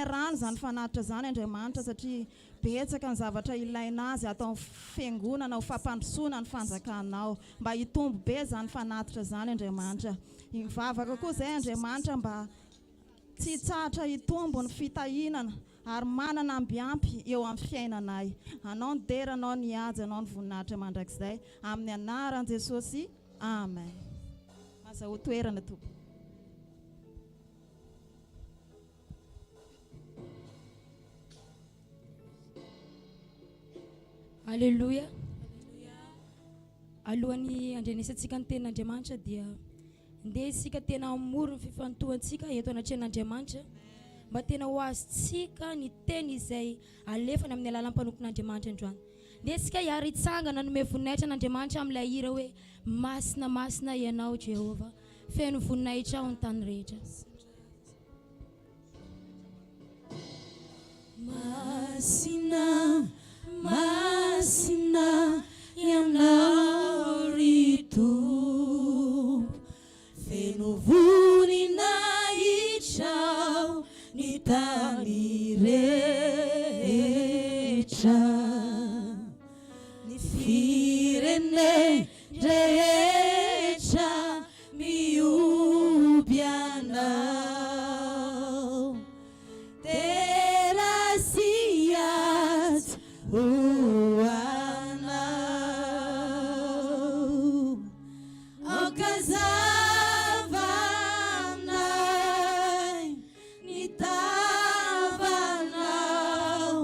Asianay rano izany fanatitra izany Andriamanitra satria betsaka ny zavatra ilaina azy ato amin'ny fiangonana ho fampandrosoana ny fanjakanao. Mba hitombo be izany fanatitra izany Andriamanitra. Mivavaka koa izay Andriamanitra mba tsy hitsahatra hitombo ny fitahinana ary manana amby ampy eo amin'ny fiainanay. Anao ny dera, Anao ny haja, Anao ny voninahitra mandrakizay. Amin'ny anaran'i Jesosy. Amen. Mazahoa toerana tompoko. Aleloia. Alohan'ny handrenesantsika ny tenin'Andriamanitra dia ndeha isika tena hamory ny fifantohantsika eto anatrehan'Andriamanitra mba tena ho azontsika ny teny izay alefany amin'ny alalan'ny mpanompon'Andriamanitra androany. Ndeha isika hiara hitsangana hanome voninahitra an'Andriamanitra amin'ilay hira hoe Masina Masina Ianao Jehovah, feno voninahitrao ny tany rehetra. Masina, masina Ianao ry Tompo, feno voninahitrao ny tany rehetra. Ny firenen-drehetra Mihoby anao Dera sy haja ho anao Aoka hazava aminay ny tavanao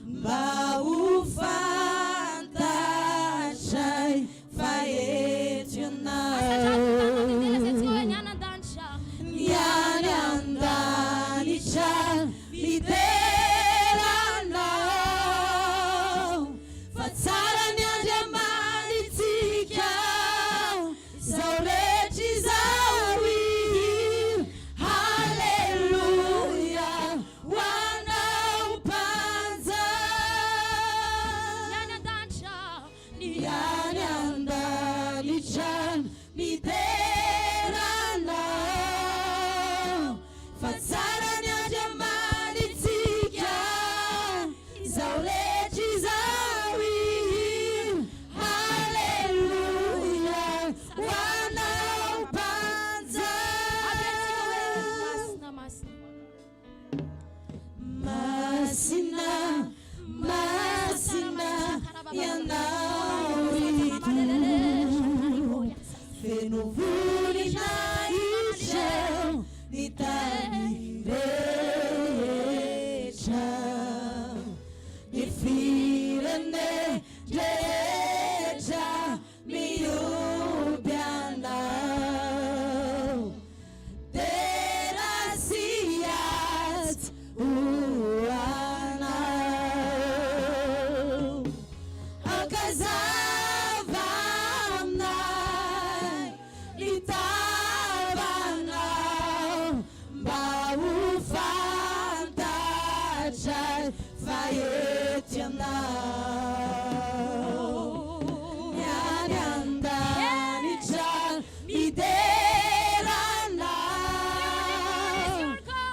Mba ho fantatray Fa eto ianao. Ny any an-danitra midera Anao. Fa tsara ny Andriamanitsika, izao rehetra izao hihira Haleloia ho Anao Mpanjaka. Ny any an-danitra midera Anao, fa tsara ny Andriamanitsika, izao rehetra izao hihira Haleloia ho Anao Mpanjaka. Masina, masina Ianao ry Tompo, feno voninahitra ny tany rehetra, ny firenen-drehetra Mihoby anao, dera sy haja ho anao. Aoka hazava aminay ny tavanao, mba ho fantatray fa eto ianao. Ny any an-danitra midera Anao,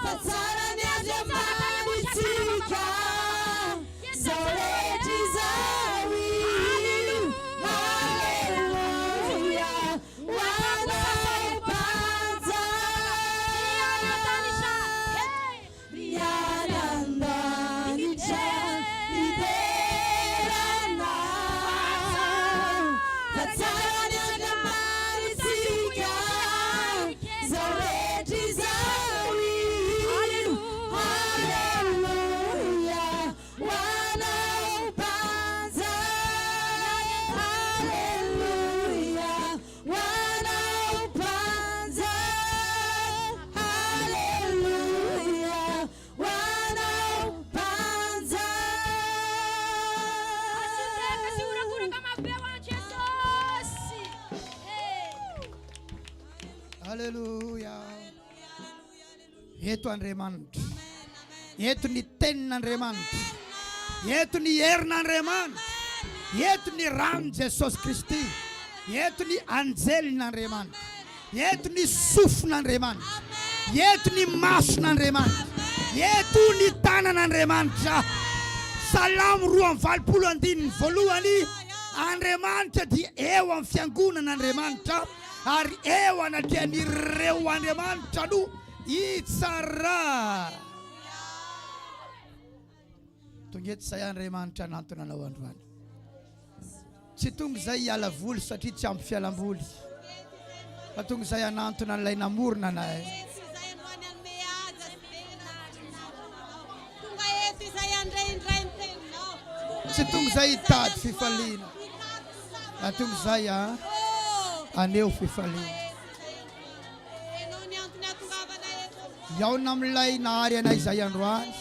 fa tsara ny Andriamanitsika, izao rehetra izao hihira Haleloia ho Anao Mpanjaka. Ny any an-danitra midera Anao, fa tsara ny Andriamanitsika, izao rehetra izao hihira Haleloia ho Anao Mpanjaka. Haleloia Ho anao Mpanjaka, Haleloia, ho anao Mpanjaka. Asio tehaka sy horakoraka mafy be ho an'i Jesosy. Hey. Aleloia. Eto Andriamanitra. Eto ny tenin'Andriamanitra. Eto ny herin'Andriamanitra. Eto ny ran'i Jesosy Kristy. Eto ny anjelin'Andriamanitra. Eto ny sofin'Andriamanitra. Eto ny mason'Andriamanitra. Eto ny tanan'Andriamanitra. Salamo 82 andininy voalohany, Andriamanitra dia eo amin'ny fiangonan'Andriamanitra ary eo anatrehan'ireo Andriamanitra no hitsara. Tonga eto izay Andriamanitra hanantona anao androany. Tsy tonga izay hiala voly satria tsy ampy fialamboly. Fa tonga izay hanantona an'ilay namorona anay. Tsy tonga izay hitady fifaliana. Fa tonga izay a haneho fifaliana. Hihaona amin'ilay nahary anay izay androany.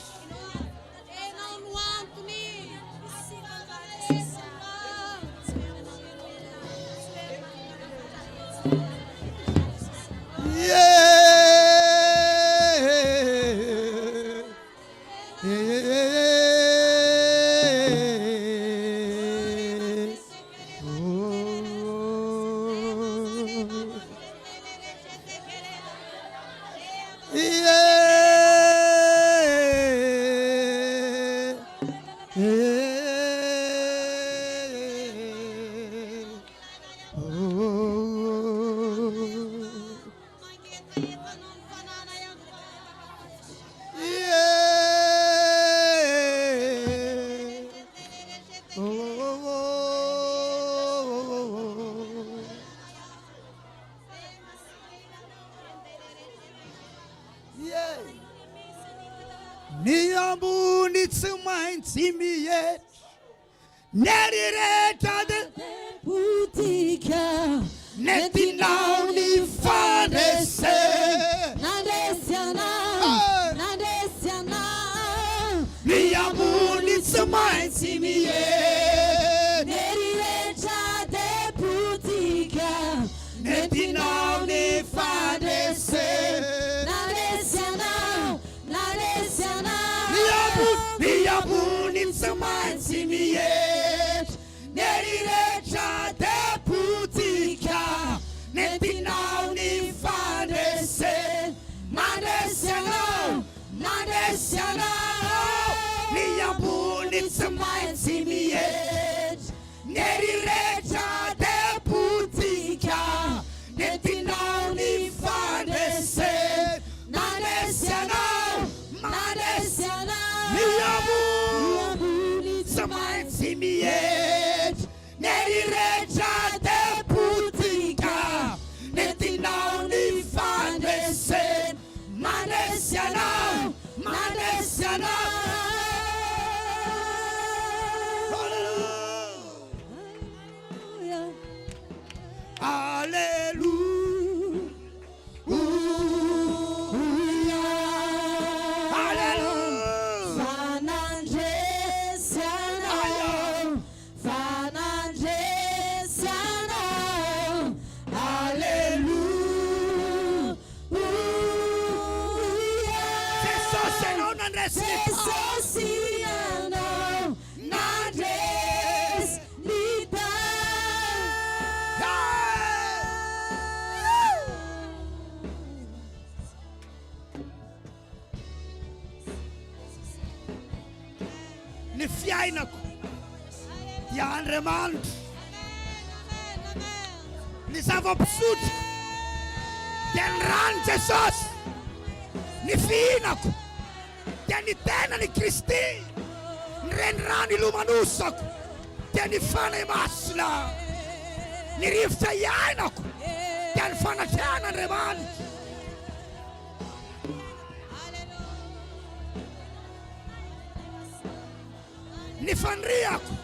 Ny ambony tsy maintsy mihetra, ny ery rehetra dia Potika nentinao ny fandresena. Nandresy anao, nandresy anao. Ny ambony tsy maintsy mihetra, Ny ery rehetra dia potika nentinao ny fandresena. Nandresy anao, nandresy anao. Ny ambony, ny ambony tsy maintsy mihetra, ny ery rehetra dia potika, nentinao ny fandresena. Mandresy anao, mandresy anao. Ny ambony tsy maintsy mihetra, ny ery rehetra dia potika, nentinao ny fandresena. Mandresy anao, mandresy Nandresy anao. Ny ambony Ny ambony tsy maintsy mihetra, ny ery rehetra dia potika, nentinao ny fandresena. Mandresy anao, mandresy anao. Alléluia. Alléluia. Fa nandresy anao, fa nandresy anao. Alléluia. Jesosy ianao nandresy ny Jesosy ianao nandresy ny Ny fiainako dia Andriamanitra. Ny zava-pisotroko dia ny ran'i Jesosy. Ny fihinako dia ny tenan'i Kristy. Ny renirano ilomanosako dia ny Fanahy Masina. Ny rivotra iainako dia ny fanatrehan'Andriamanitra. Ny faniriako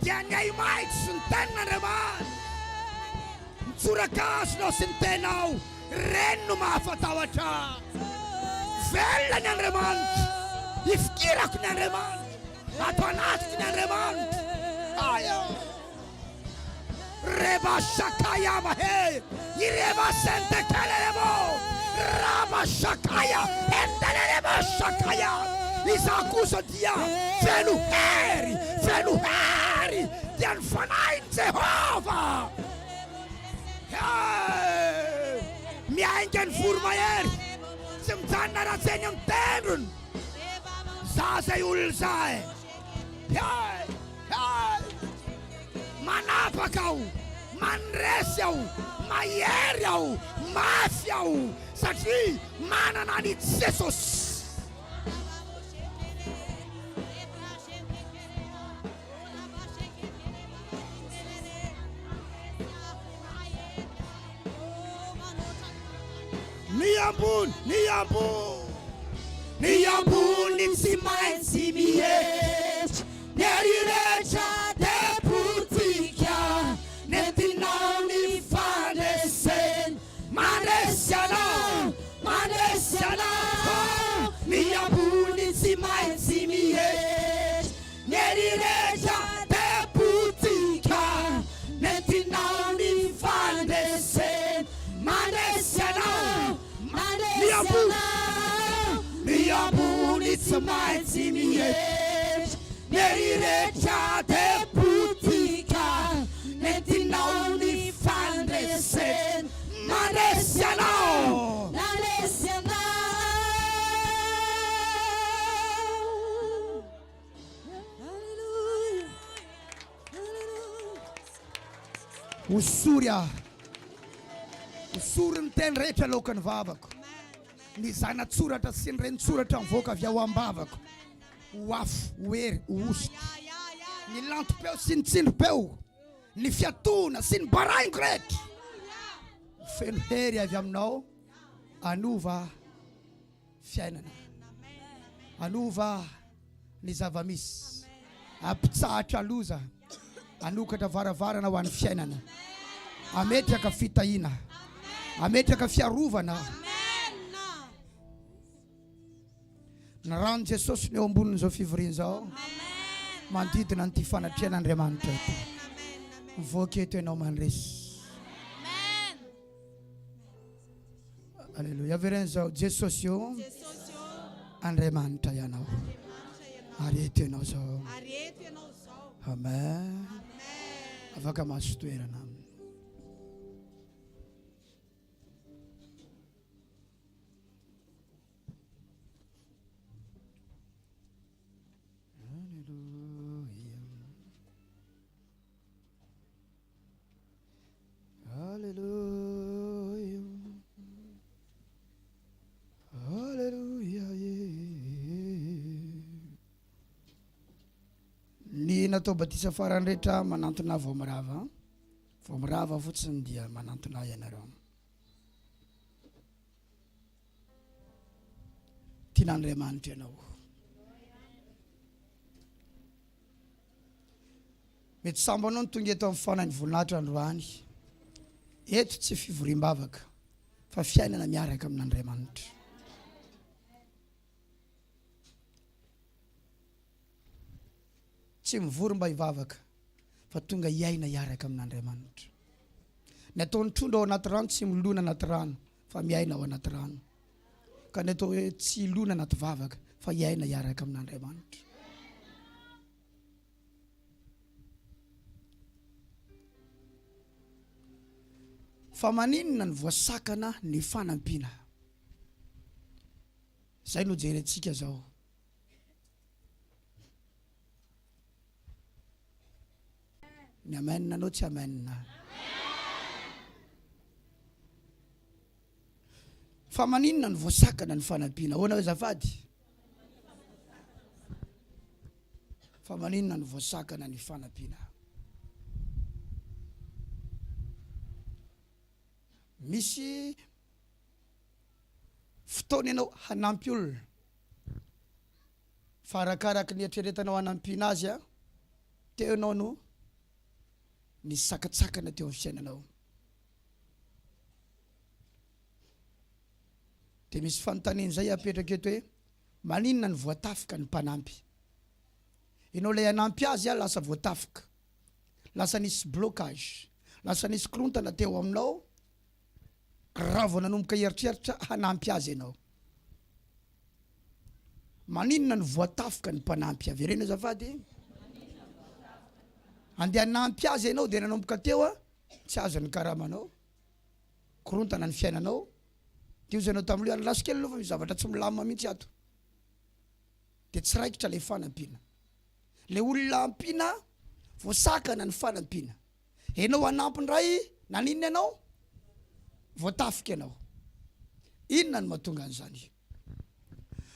dia ny ahi-maitso sy ny tenin'Andriamanitra. Ny tsorakazonao sy ny tenao, ireny no mahafatahotra ahy. Velona ny Andriamanitra, ifikirako ny Andriamanitra, ato anatiko ny Andriamanitra. Aia. Reba shakaya mahe, ireba sente kelelebo, raba shakaya, endelelebo shakaya. Izaho kosa dia feno hery, feno hery, dia ny fanahin'i Jehovah. Hey! Miainga ny voromahery. Tsy mijanona raha tsy eny amin'ny tendrony. Za zay olona zay. Hey! Hey! Manapaka aho, mandresy aho, mahery aho, mafy aho satria manana an'i Jesosy. Ny ambony, ny ambony, ny ambony tsy maintsy mihetsika, ny hery rehetra dia potika, nentinao ny fandresena, mandresy anao, mandresy anao, ny ambony tsy maintsy mihetsika, ny hery rehetra dia potika, nentinao ny fandresena, mandresy anao, ny ambony, ny ambony tsy maintsy mihetsika, ny hery rehetra dia potika, nentinao ny fandresena, mandresy anao, Mandresy anao. Alléluia. Alléluia. Hosory aho. Hosory ny teny rehetra aloaky ny vavako. Ny zana-tsoratra sy ny renin-tsoratra mivoaka avy ao am-bavako. Ho afo, ho hery, ho hosotra. Ny lantom-peo sy ny tsindrim-peo, ny fiatoana sy ny baraingo rehetra. Ho feno hery avy aminao hanova fiainana. Hanova ny zava-misy. Hampitsahatra loza. Hanokatra varavarana ho an'ny fiainana. Hametraka fitahiana. Hametraka fiarovana. Ny ran'i Jesosy no eo ambonin'izao fivoriana izao. Manodidina an'ity fanatrehan'Andriamanitra ity. Mivoaka eto ianao mandresy. Aleloia. Avereno izao, Jesosy ô, Andriamanitra ianao. Ary eto ianao izao. Amen. Afaka mahazo toerana. Aleloia. Aleloia. Aleloia. Ny natao batisa farany rehetra manantona vao mirava. Vao mirava fotsiny dia manantona ianareo. Tian'Andriamanitra ianao. Mety sambo anao no tonga eto amin'ny fanahin'ny voninahitra androany. Eto tsy fivoriam-bavaka fa fiainana miaraka amin'Andriamanitra. Tsy mivory mba hivavaka fa tonga hiaina hiaraka amin'Andriamanitra. Ny ataon'ny trondro ao anaty rano tsy milona anaty rano fa miaina ao anaty rano. Ka ny atao hoe tsy hilona anaty vavaka fa hiaina hiaraka amin'Andriamanitra. Fa maninona no voasakana ny fanampiana? Zay no jerentsika zao. Ny amen anao tsy amen. Fa maninona no voasakana ny fanampiana? Ahoana hoe azafady? Fa maninona no voasakana ny fanampiana? Misy fotoana ianao hanampy olona fa arakaraky ny eritreretanao hanampiana azy a, teo ianao no nisy sakantsakana teo amin'ny fiainanao. Dia misy fanontaniana izay apetraka eto hoe maninona no voatafika ny mpanampy? Ianao ilay hanampy azy lasa voatafika, lasa nisy blocage, lasa nisy korontana teo aminao raha vao nanomboka hieritreritra hanampy azy ianao. Maninona no voatafika ny mpanampy? Avereno azafady. Andeha hanampy azy ianao dia nanomboka teo tsy azo ny karamanao, korontana ny fiainanao. Dia hozy ianao tamin'ilay hoe andraso kely aloha fa misy zavatra tsy milamina mihitsy ato. Dia tsy raikitra ilay fanampiana. Ilay olona ampiana voasakana ny fanampiana. Ianao hanampy indray naninona ianao? Voatafika ianao. Inona no mahatonga an'izany?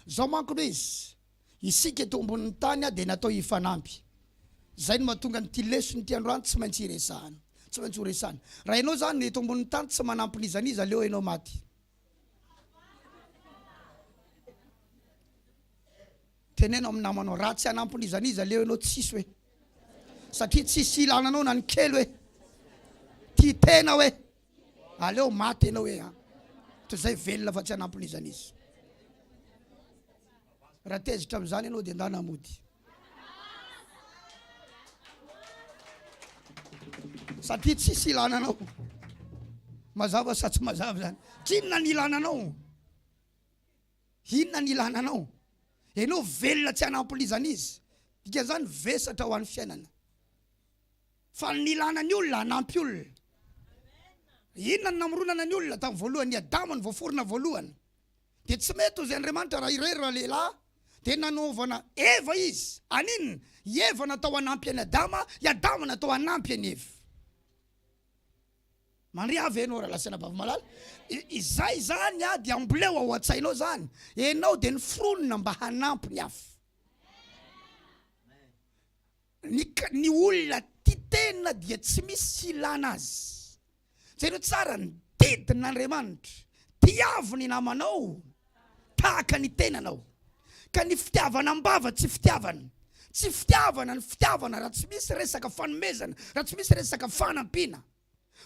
Izao manko no izy, isika eto ambonin'ny tany dia natao hifanampy. Izay no mahatonga an'ity lesona ity androany tsy maintsy hiresahana. Tsy maintsy horesahana. Raha ianao izany eto ambonin'ny tany tsy manampy n'iza n'iza aleo ianao maty. Teneno amin'ny namanao, raha tsy hanampy n'iza n'iza aleo ianao tsisy hoe. Satria tsisy ilana anao na ny kely hoe. Tia tena hoe. Aleo maty ianao hoe an. Toy izay velona fa tsy hanampy n'iza n'iza. Raha tezitra amin'izany ianao dia ndana mody. Satria tsisy ilana anao. Mazava sa tsy mazava izany? K'inona ny ilana anao? Inona ny ilana anao? Ianao velona tsy hanampy n'iza n'iza. Dikan'izany vesatra ho an'ny fiainana. Fa ny nilana ny olona hanampy olona. Inona no namoronana ny olona tamin'ny voalohany? I Adama no voaforona voalohany. Dia tsy mety hozy Andriamanitra raha irery ralehilahy. Dia nanaovana Eva izy. Haninona? I Eva natao hanampy an'i Adama, i Adama natao hanampy an'i Eva. Mandria ve ianao rahalahy sy anabavy malala? Izay izany dia amboleo ao an-tsainao izany. Ianao dia noforonina mba hanampy ny hafa. Ny ny olona tia tena dia tsy misy ilana azy. Jereo tsara ny didin'Andriamanitra, tiavo ny namanao tahaka ny tenanao. Ka ny fitiavana am-bava tsy fitiavana. Tsy fitiavana ny fitiavana raha tsy misy resaka fanomezana, raha tsy misy resaka fanampiana.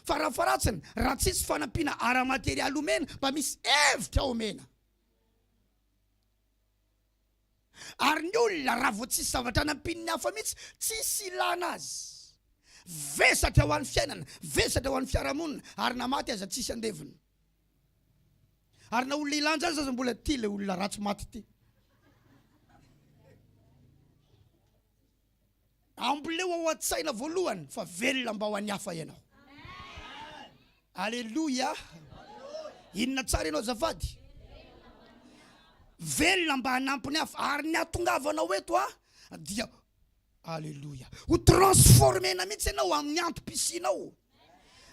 Farafaharatsiny, raha tsisy fanampiana ara-materialy omena, mba misy hevitra omena. Ary ny olona raha vao tsisy zavatra anampian'ny hafa mihitsy, tsisy ilana azy. Vesatra ho an'ny fiainana, vesatra ho an'ny fiarahamonina, ary na maty aza tsisy andevina. Ary na olona hilanja azy aza mbola tia ilay olona ratsy maty ity. Amboleo ao an-tsaina voalohany fa velona mba ho an'ny hafa ianao. Aleloia! Inona tsara ianao azafady? Velona mba hanampy ny hafa. Ary ny hatongavanao eto a dia Aleloia. Ho transformena mihitsy ianao amin'ny antom-pisianao.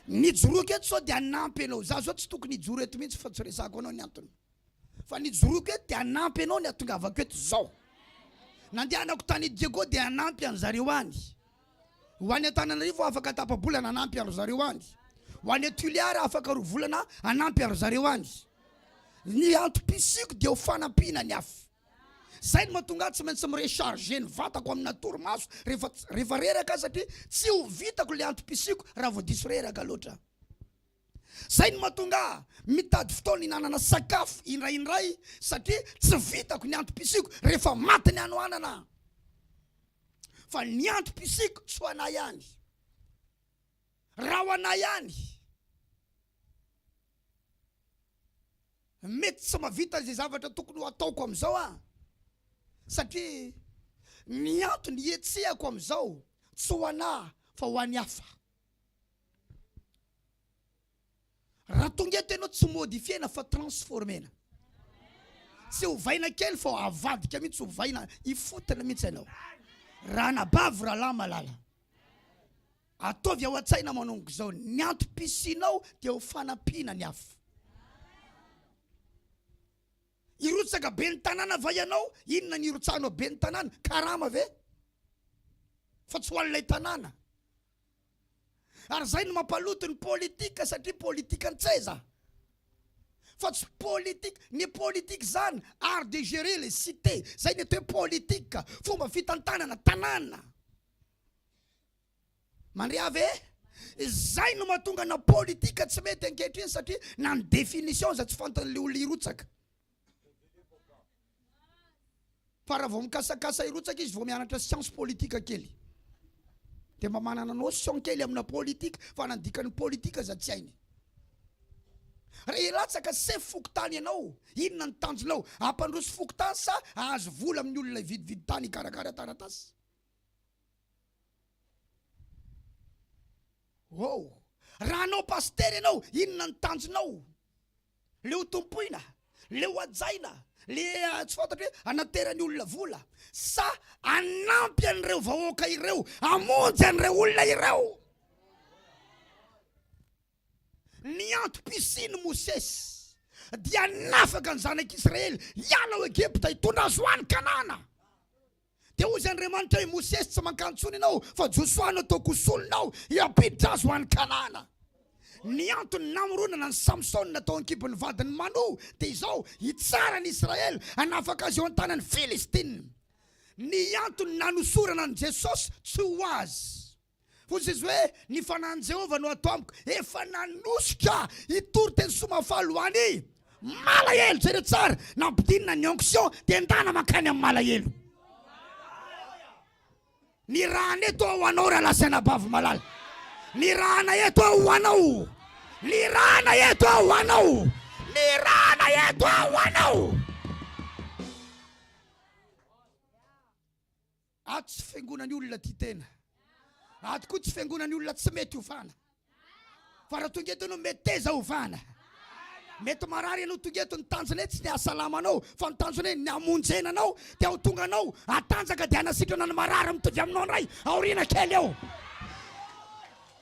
Ny hijoroako eto sao dia hanampy anao. Za zao tsy tokony hijoro eto mihitsy fa tsy resahako anao ny antony. Fa ny hijoroako eto dia hanampy anao ny hatongavako eto zao. Nandehanako tany Diego dia hanampy an'zareo any. Ho any Antananarivo afaka tapa-bolana hanampy an-dry zareo any. Ho any Toliara afaka roa volana hanampy an-dry zareo any. Ny antom-pisiako dia ho fanampiana ny hafa. Zay no mahatonga ahy tsy maintsy mi-recharger ny vatako amina torimaso rehefa rehefa reraka aho satria tsy ho vitako ilay antom-pisiako raha vao diso reraka loatra. Zay no mahatonga ahy mitady fotoana hihinanana sakafo indraindray satria tsy vitako ny antom-pisiako rehefa maty ny hanoanana aho. Fa ny antom-pisiako tsy ho anah ihany. Raha ho anah ihany, mety tsy mahavita izay zavatra tokony ho ataoko amin'izao aho, satria ny antony ihetsehako amin'izao tsy ho anah fa ho an'ny hafa. Raha tonga eto ianao tsy modifier-na fa transformer-na. Tsy ovaina kely fa avadika mihitsy, ovaina ifotony mihitsy ianao. Ranabavy, rahalahy malala, ataovy ao an-tsaina manomboka izao, ny antom-pisianao dia ho fanampiana ny hafa. Hirotsaka ben'ny tanàna va ianao? Inona ny hirotsahanao ben'ny tanàna? Karama ve? Fa tsy ho an'ilay tanàna. Ary zay no mampaloto ny politique satria politikan-tseza fa tsy politique, ny politique zany art de gerer les cités, zay ny atao hoe politique, fomba fitantanana tanàna. Mandre ahy ve? Zay no mahatonga na politique tsy mety ankehitriny satria na ny définition aza tsy fantan'le olona hirotsaka. Fa raha vao mikasakasa hirotsaka izy vao mianatra science politique kely. Dia mba manana notion kely amina politique fa na ny dikan'ny politique aza tsy hainy. Raha hilatsaka sefo fokontany ianao, inona ny tanjonao? Hampandroso fokontany sa hahazo vola amin'ny olona hividividy tany hikarakara taratasy? Oh! Raha hanao pasitera ianao, inona ny tanjonao? Le ho tompoina, le ho hajaina, le tsy fantatro hoe anateran'ny olona vola sa hanampy an'ireo vahoaka ireo, hamonjy an'ireo olona ireo. Ny antom-pisian'i Mosesy dia hanafaka ny zanak'Israely hiala ao Egypta hitondra azy ho any Kanana. Dia hoy Andriamanitra hoe, Mosesy, tsy mankany intsony ianao, fa Josoa no ataoko ho solonao, hiampiditra azy ho any Kanana. Ny antony namoronana an'i Samsona tao an-kibon'ny vadin'i Manoa dia izao, hitsara ny Israely, hanafaka azy eo an-tanan'ny Filistina. Ny antony nanosorana an'i Jesosy tsy ho azy. Hoy Jesoa hoe, Ny Fanahin'i Jehovah no ato amiko, efa nanosika hitory teny soa mahafaly ho an'i malahelo. Jereo tsara, nampidinina ny onction dia ndana mankany amin'ny malahelo. Ny rana eto ho anao rahalahy sy anabavy malala. Ny rana eto ho anao. Ny rana eto ho anao. Ny rana eto ho anao. Ato tsy fiangonan'ny olona tia tena. Ato koa tsy fiangonan'ny olona tsy mety ovana. Fa raha tonga eto ianao meteza ovana. Mety marary ianao tonga eto, ny tanjona hoe tsy ny hahasalama anao fa ny tanjona hoe ny hamonjena anao dia ho tonga anao hatanjaka dia hanasitrana ny marary mitovy aminao indray aoriana kely eo.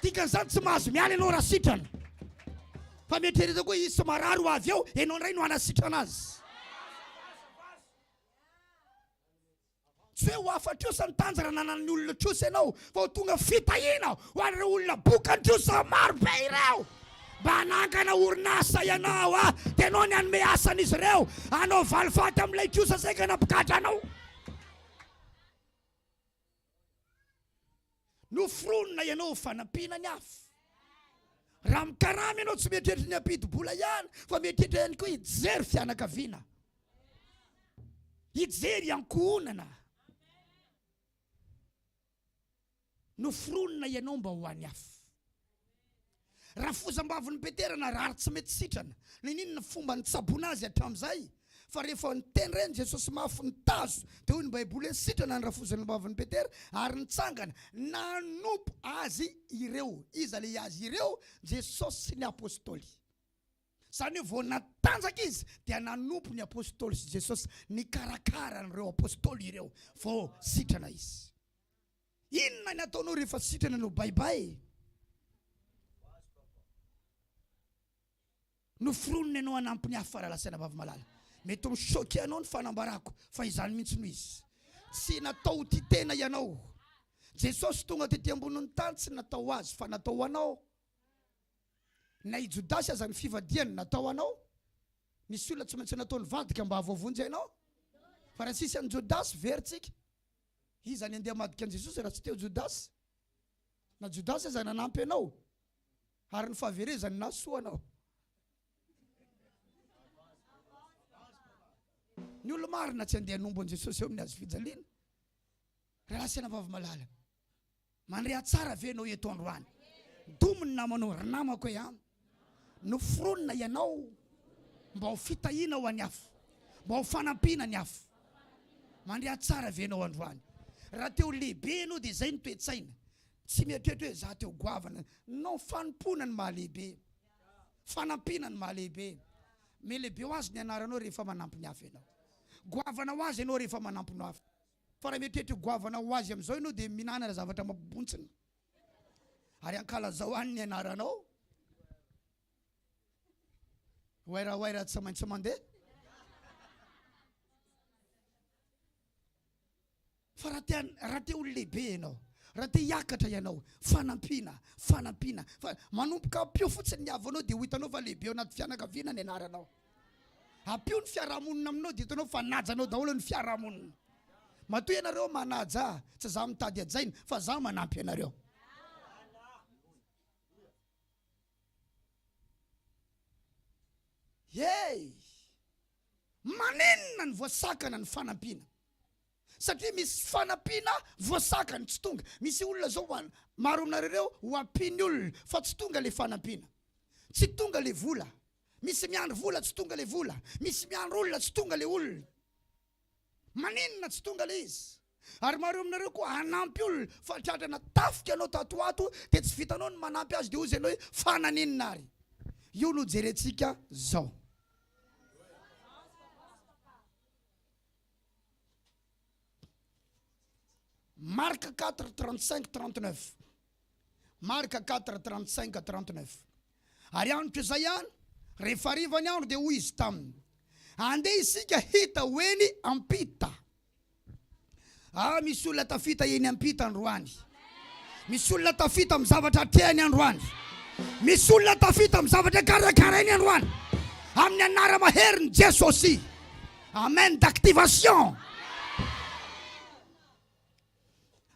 Dikan'izany tsy mahazo miala ianao raha sitrana. Fa mieritrereta koa hisy marary ho avy eo, ianao indray no hanasitrana azy. Tsy hoe ho afa-trosa ny tanjaka ananan'ny olona trosa ianao, fa ho tonga fitahiana ho an'ireo olona bokan-trosa maro be ireo. Mba hanangana orinasa ianao, dia ianao ny hanome asa an'izy ireo, hanao valifaty amin'ilay trosa saika nampigadra anao. Noforonina ianao ho fanampiana ny hafa. Raha mikarama ianao tsy mieritreritra ny hampidi-bola ihany fa mieritreritra ihany koa hijery fianakaviana, hijery ankohonana. Noforonina ianao mba ho an'ny hafa. Rafozam-bavin'i Petera narary tsy mety sitrana. Niniana ny fomba nitsaboana azy hatramin'izay, fa rehefa niteny ireny Jesosy mafy ny tazo, dia hoy ny Baiboly hoe sitrana ny rafozam-bavin'i Petera ary nitsangana nanompo azy ireo. Iza ilay azy ireo? Jesosy sy ny Apostoly. Izany hoe vao natanjaka izy dia nanompo ny Apostoly sy Jesosy, nikarakara an'ireo Apostoly ireo vao sitrana izy. Inona ny ataonao rehefa sitrana no baibay? Noforonina ianao hanampy ny hafa rahalahy sy anabavy malala. Mety ho mi-choquer anao ny fanambarako fa izany mihitsy no izy. Tsy natao ho tia tena ianao. Jesosy tonga tety ambonin'ny tany tsy natao ho azy fa natao ho anao. Na i Jodasy aza ny fivadihany natao ho anao. Nisy olona tsy maintsy natao nivadika mba hahavoavonjy anao. Fa raha tsisy an'i Jodasy, very tsika. Iza ny andeha hamadika an'i Jesosy raha tsy teo Jodasy? Na Jodasy aza nanampy anao, ary ny fahaverezany nahasoa anao. Ny olo-marina tsy andeha hanombo an'i Jesosy eo amin'ny hazo fijaliana. Rahalahy sy anabavy malala, mandre tsara ve ianao eto androany? Domy ny namanao, ry namako e an! Noforonina ianao mba ho fitahiana ho an'ny hafa, mba ho fanampiana ny hafa. Mandria tsara ve ianao androany? Raha te ho lehibe ianao dia izay ny toe-tsaina. Tsy mieritreritra hoe za te ho goavana. Non, fanompoana no mahalehibe. Fanampiana no mahalehibe. Mihalehibe ho azy ny anaranao rehefa manampy ny hafa ianao. Goavana ho azy ianao rehefa manampy ny hafa. Fa raha mieritreritra ho goavana ho azy amin'izao ianao dia mihinanana zavatra mampibontsina. Ary ankalazao any ny anaranao. Waira waira tsy maintsy mandeha. Fa raha te raha te ho lehibe ianao, raha te hiakatra ianao, fanampiana, fanampiana. Fa manomboka ampio fotsiny ny havanao dia ho hitanao fa lehibe ao anaty fianakaviana ny anaranao. Ampio ny fiarahamonina aminao dia hitanao fa hanaja anao daholo ny fiarahamonina. Matoa ianareo manaja ahy, tsy za mitady hajaina fa za manampy anareo. Hey! Maninona ny voasakana ny fanampiana? Satria misy fanampiana voasakana tsy tonga. Misy olona zao ho an, maro aminareo ireo ho ampian'ny olona fa tsy tonga le fanampiana. Tsy tonga le vola. Misy miandry vola tsy tonga le vola. Misy miandry olona tsy tonga le olona. Maninona tsy tonga le izy? Ary maro aminareo koa hanampy olona fa tratrana tafika anao tato ho ato dia tsy vitanao ny manampy azy dia hozy ianao hoe fa naninona ary? Io no jerentsika zao. Marc 4, 35, 39. Marc 4, 35, 39. Ary andro izay ihany, rehefa hariva ny andro, dia hoy izy taminy, Andeha isika hita ho eny ampita. Ah, misy olona tafita eny ampita androany. Misy olona tafita amin'ny zavatra atrehany androany. Misy olona tafita amin'ny zavatra karakarainy androany. Amin'ny anara-maherin'i Jesosy. Amen d'activation.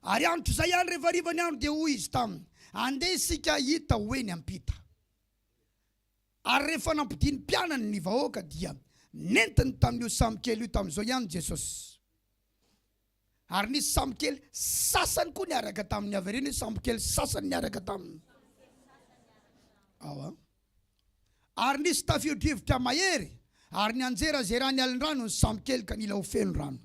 Ary andro izay ihany rehefa hariva ny andro dia hoy izy taminy, Andeha isika hita ho eny ampita. Ary rehefa nampodian'ny mpianany ny vahoaka dia nentiny tamin'io sambokely io tamin'izao ihany Jesosy. Ary nisy sambokely sasany koa niaraka taminy. Avereno hoe sambokely sasany niaraka taminy. Ao an. Ary nisy tafio-drivotra mahery, ary nianjerazera ny alin-drano ny sambokely ka nila ho feno rano.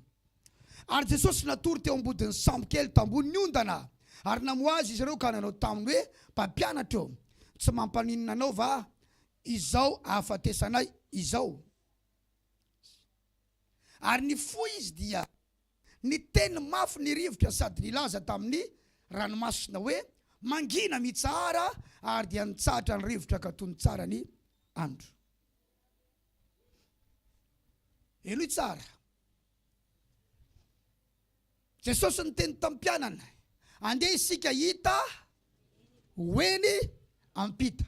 Ary Jesosy natory teo ambodin'ny sambokely tambonin'ny ondana, ary namoha Azy izy ireo ka nanao taminy hoe, Mpampianatra ô, tsy mampaninona Anao va izao ahafatesanay izao? Ary nifoha Izy dia niteny mafy ny rivotra sady nilaza tamin'ny ranomasina hoe, Mangina, mitsahara! Ary dia nitsahatra ny rivotra ka tony tsara ny andro. Henoy tsara. Jesosy niteny tamin'ny mpianany, Andeha isika hita ho eny ampita.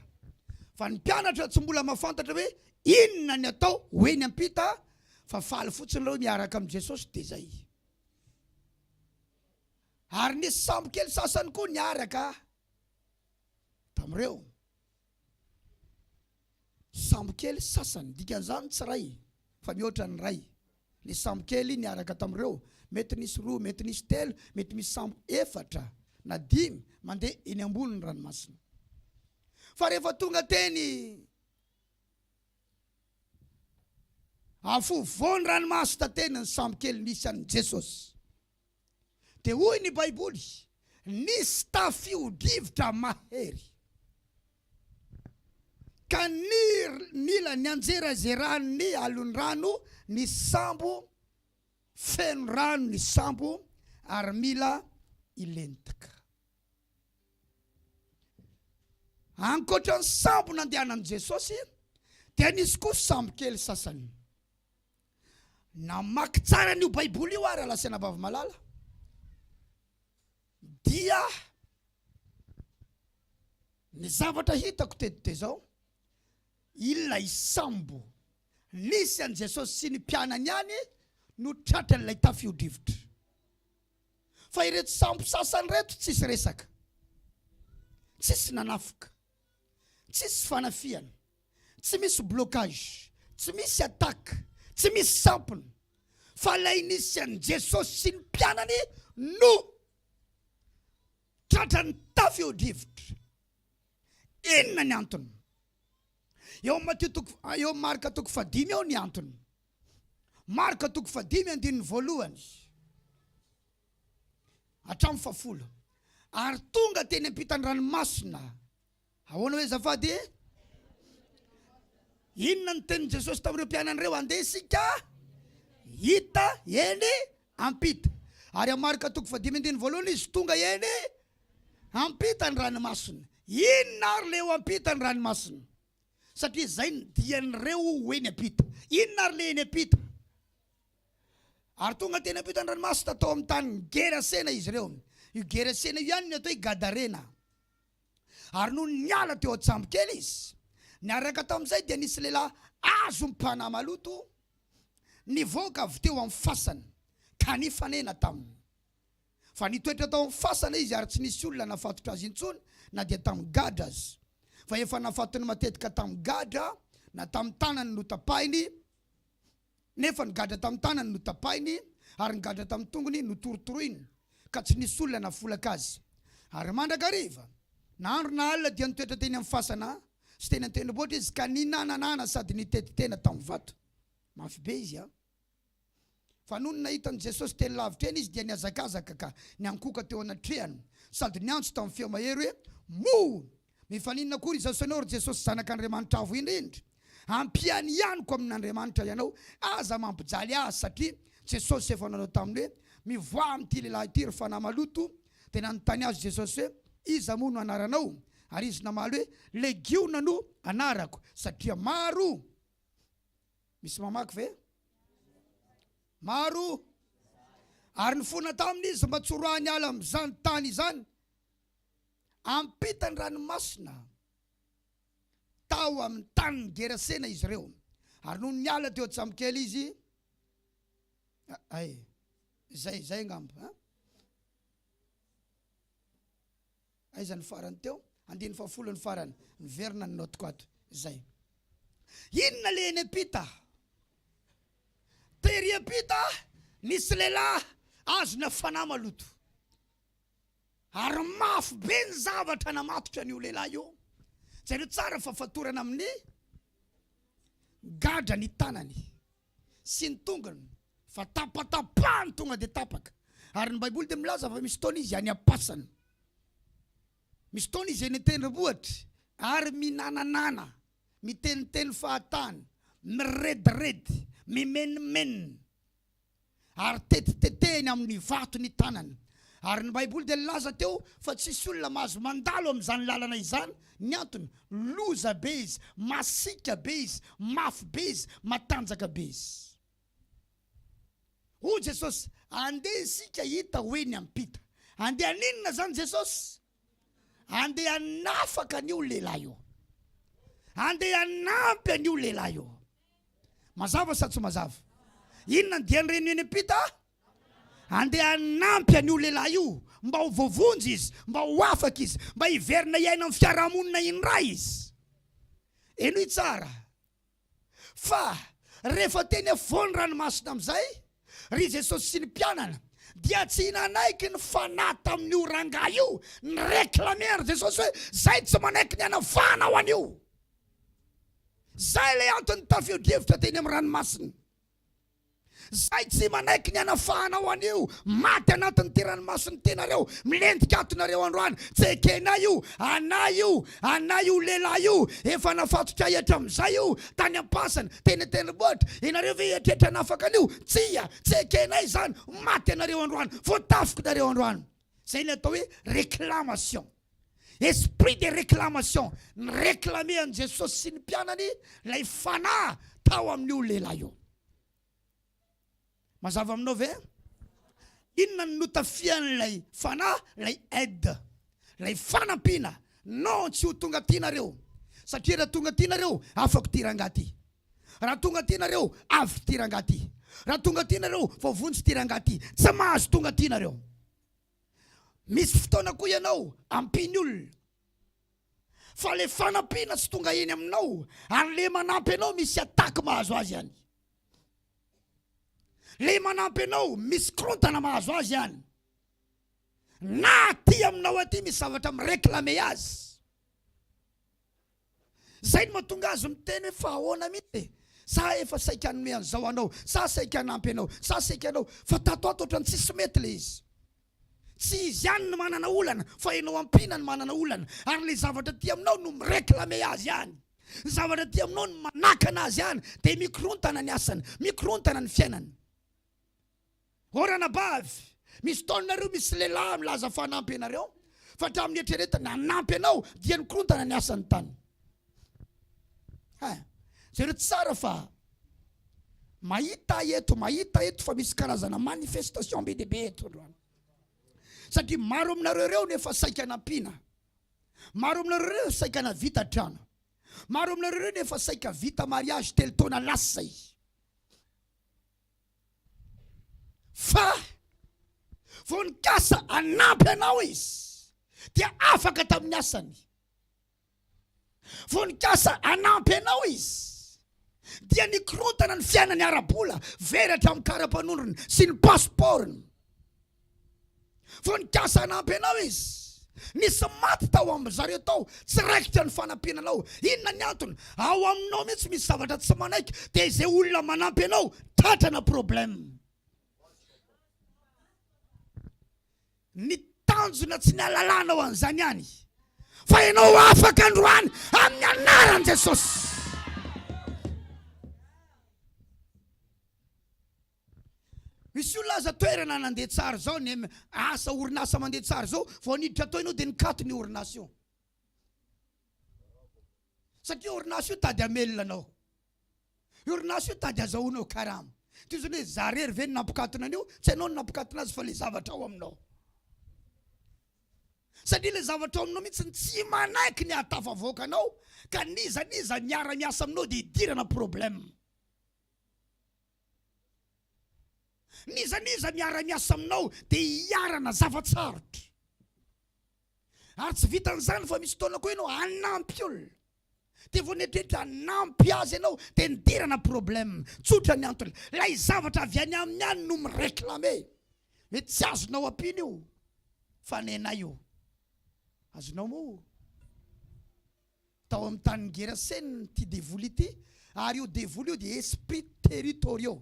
Fa ny mpianatra tsy mbola mahafantatra hoe inona ny atao ho eny ampita, fa faly fotsiny ireo miaraka amin'i Jesosy dia izay. Ary nisy sambo kely sasany koa niaraka tamin'ireo. Sambo kely sasany, dikan'izany tsy iray fa mihoatra ny iray. Ny sambo kely niaraka tamin'ireo, mety nisy roa, mety nisy telo, mety misy sambo efatra na dimy mandeha eny ambonin'ny ranomasina. Fa rehefa tonga teny afovoan'ny ranomasina teny ny sambo kely nisy an'i Jesosy, dia hoy ny Baiboly, nisy tafio-drivotra mahery. Ka nila nianjerazeran'ny alondrano ny sambo, feno rano ny sambo ary mila hilentika. Ankoatra ny sambo nandehanan'i Jesosy dia nisy koa sambo kely sasany. Namaky tsara an'io Baiboly io aho rahalahy sy anabavy malala. Dia ny zavatra hitako teto dia izao, ilay sambo nisy an'i Jesosy sy ny mpianany ihany no tratran'ilay tafio-drivotra. Fa ireto sambo sasany ireto tsisy resaka, tsisy nanafoka, tsisy fanafihana, tsy misy blocage, tsy misy attaque, tsy misy sampona, fa ilay nisy an'i Jesosy sy ny mpianany no tratran'ny tafio-drivotra. Inona ny antony? Eo amin'ny Matio toko, eo amin'ny Marka toko fahadimy eo ny antony. Marka toko fahadimy andininy voalohany hatramin'ny fahafolo. Ary tonga teny ampitan'ny ranomasina Ahoana hoe azafady e? Inona ny tenin'i Jesosy tamin'ireo mpianany ireo? Andeha isika hita eny ampita. Ary amin'ny Marka toko fahadimy andininy voalohany izy tonga eny ampita ny ranomasina. Inona ary le eo ampita ny ranomasina? Satria izay ny dian'ireo ho eny ampita. Inona ary le eny ampita? Ary tonga teny ampitan'ny ranomasina tao amin'ny tanin'i Gerasena izy ireo. Io Gerasena io ihany no atao hoe Gadarena. Ary nony niala teo an-tsambokely izy, niaraka tamin'izay dia nisy lehilahy azom-panahy maloto nivoaka avy teo amin'ny fasana ka nifanena taminy. Fa nitoetra tao amin'ny fasana izy ary tsy nisy olona nafatotra azy intsony na dia tamin'ny gadra aza. Fa efa nafatony matetika tamin'ny gadra na tamin'ny tanany notapahiny Nefa ny gadra tamin'ny tanany notapahiny, ary ny gadra tamin'ny tongony notorotoroiny, ka tsy nisy olona nahafolaka azy. Ary mandrakariva, na andro na alina, dia nitoetra teny amin'ny fasana sy teny an-tendrombohitra izy, ka ninananana sady niteti-tena tamin'ny vato. Mafy be izy an! Fa nony nahita an'i Jesosy teny lavitra eny izy, dia nihazakazaka ka niankohoka teo anatrehany, sady niantso tamin'ny feo mahery hoe, Moa Mifaninona akory izaho sy ianao, ry Jesosy Zanak'Andriamanitra Avo Indrindra. Ampianianiko amin'Andriamanitra ianao, aza mampijaly ahy, satria Jesosy efa nanao taminy hoe, Mivoaha amin'ity lehilahy ity, ry fanahy maloto. Dia nanontany azy Jesosy hoe, Iza moa no anaranao? Ary izy namaly hoe, Legiona no anarako, satria maro. Misy mamaky ve? Maro. Ary nifona taminy izy mba tsy horoahiny hiala amin'izany tany izany. Ampita ny ranomasina tao amin'ny tanin'i Gerasena izy ireo. Ary nony niala teo an-tsambokely izy, ay, izay, izay angamba, an? Aiza ny farany teo? Andininy fahafolo ny farany. Miverina ny notiko ato. Izay. Inona le eny am-pita? Tery am-pita nisy lehilahy azona fanahy maloto. Ary mafy be ny zavatra namatotra an'io lehilahy io. Jereo tsara fa fatorana amin'ny gadra ny tanany sy ny tongony fa tapatapahany tonga dia tapaka. Ary ny Baiboly dia milaza fa misy fotoana izy any am-pasana. Misy fotoana izy eny an-tendrombohitra ary minananana, miteniteny fahatany, mirediredy, mimenomenona. Ary tetitetehiny amin'ny vato ny tanany. Ary ny Baiboly dia nilaza teo fa tsisy olona mahazo mandalo amin'izany lalana izany, ny antony, loza be izy, masiaka be izy, mafy be izy, matanjaka be izy. Hoy Jesosy, andeha isika hita ho eny ampita. Andeha haninona izany Jesosy? Andeha hanafaka an'io lehilahy io. Andeha hanampy an'io lehilahy io. Mazava sa tsy mazava? Inona ny dian'ireny eny am-pita? Andeha hanampy an'io lehilahy io mba ho voavonjy izy, mba ho afaka izy, mba hiverina hiaina amin'ny fiarahamonina indray izy. Henoy tsara. Fa rehefa teny afovoan'ny ranomasina amin'izay ry Jesosy sy ny mpianany dia tsy nanaiky ny fanahy tamin'io rangahy io, ni-reclamer an'i Jesosy hoe, Zay tsy manaiky ny hanafahanao an'io. Zay ilay antony tafio-drivotra teny amin'ny ranomasina. Zay tsy manaiky ny hanafahanao an'io, maty anatin'ity ranomasina ity nareo, milentika ato nareo androany, tsy ekenay io, anay io, anay io lehilahy io, efa nafatotra ahy hatramin'izay io, tany am-pasana, teny an-tendrombohitra, ianareo ve hieritreritra hanafaka an'io? Tsia, tsy ekenay izany, maty ianareo androany, voatafiko nareo androany. Zay ny atao hoe réclamation. Esprit de réclamation, ni-réclamer an'i Jesosy sy ny mpianany ilay fanahy tao amin'io lehilahy io. Mazava aminao ve? Inona no notafian'ilay fanahy? Ilay aide, ilay fanampiana. Non, tsy ho tonga aty nareo. Satria raha tonga aty nareo, afako ity rangahy ity. Raha tonga aty nareo, avy ity rangahy ity. Raha tonga aty nareo, voavonjy ity rangahy ity. Tsy mahazo tonga aty nareo. Misy fotoana koa ianao ampian'ny olona fa le fanampiana tsy tonga eny aminao ary le manampy anao misy attaque mahazo azy any. Le manampy anao misy korontana mahazo azy any. Na aty aminao aty misy zavatra mi-reclamer azy. Zay no mahatonga azy miteny hoe fa ahoana mihitsy e? Za efa saika hanome an'izao anao, za saika hanampy anao, za saika hanao, fa tato ato ohatran'ny tsisy mety le izy. Tsy izy ihany no manana olana fa ianao ampiana no manana olana ary le zavatra aty aminao no mi-reclamer azy ihany. Ny zavatra aty aminao no manakana azy ihany dia mikorontana ny asany, mikorontana ny fiainany. Ô ranabavy, misy taona nareo misy lehilahy milaza fa hanampy anareo, fa hatramin'ny eritreretana hanampy anao dia nikorontana ny asany tany. Hein, jereo tsara fa mahita ahy eto, mahita eto fa misy karazana manifestation be dia be eto androany. Satria maro aminareo ireo no efa saika nampiana. Maro aminareo ireo saika navita trano. Maro aminareo ireo no efa saika vita mariage telo taona lasa izay. Fa vao nikasa hanampy anao izy dia afaka tamin'ny asany. Vao nikasa hanampy anao izy dia nikorontana ny fiainany ara-bola, very hatramin'ny kara-panondrony sy ny pasipaorony. Vao nikasa hanampy anao izy, nisy maty tao amin-dry zareo tao, tsy raikitra ny fanampiana anao. Inona ny antony? Ao aminao mihitsy misy zavatra tsy manaiky, dia izay olona manampy anao tratrana problème. Ny tanjona tsy ny halalanao an'izany ihany, fa ianao afaka androany amin'ny anaran'i Jesosy. Misy olona. aza toerana nandeha tsara izao, ny asa orinasa mandeha tsara izao, vao niditra tao ianao dia nikatona io orinasa io. Satria orinasa io tady hamelona anao. Io orinasa io tady azahoanao karama. Toy izany hoe za rery ve no nampikatona an'io? Tsy ianao no nampikatona azy fa ilay zavatra ao aminao. Satria ilay zavatra ao aminao mihitsy tsy manaiky ny hahatafavoaka anao ka n'iza n'iza miara-miasa aminao dia idirana problème. N'iza n'iza miara-miasa aminao dia iharana zava-tsarotra. Ary tsy vitan'izany fa misy fotoana koa ianao hanampy olona. Dia vao nieritreritra hanampy azy ianao dia nidirana problème. Tsotra ny antony. Ilay zavatra avy any aminy any no mi-reclamer. Mety tsy azonao ampiana io fa nenay io. Azonao moa? Tao amin'ny tanin'i Gerasena ity devoly ity, ary io devoly io dia esprit territoriaux,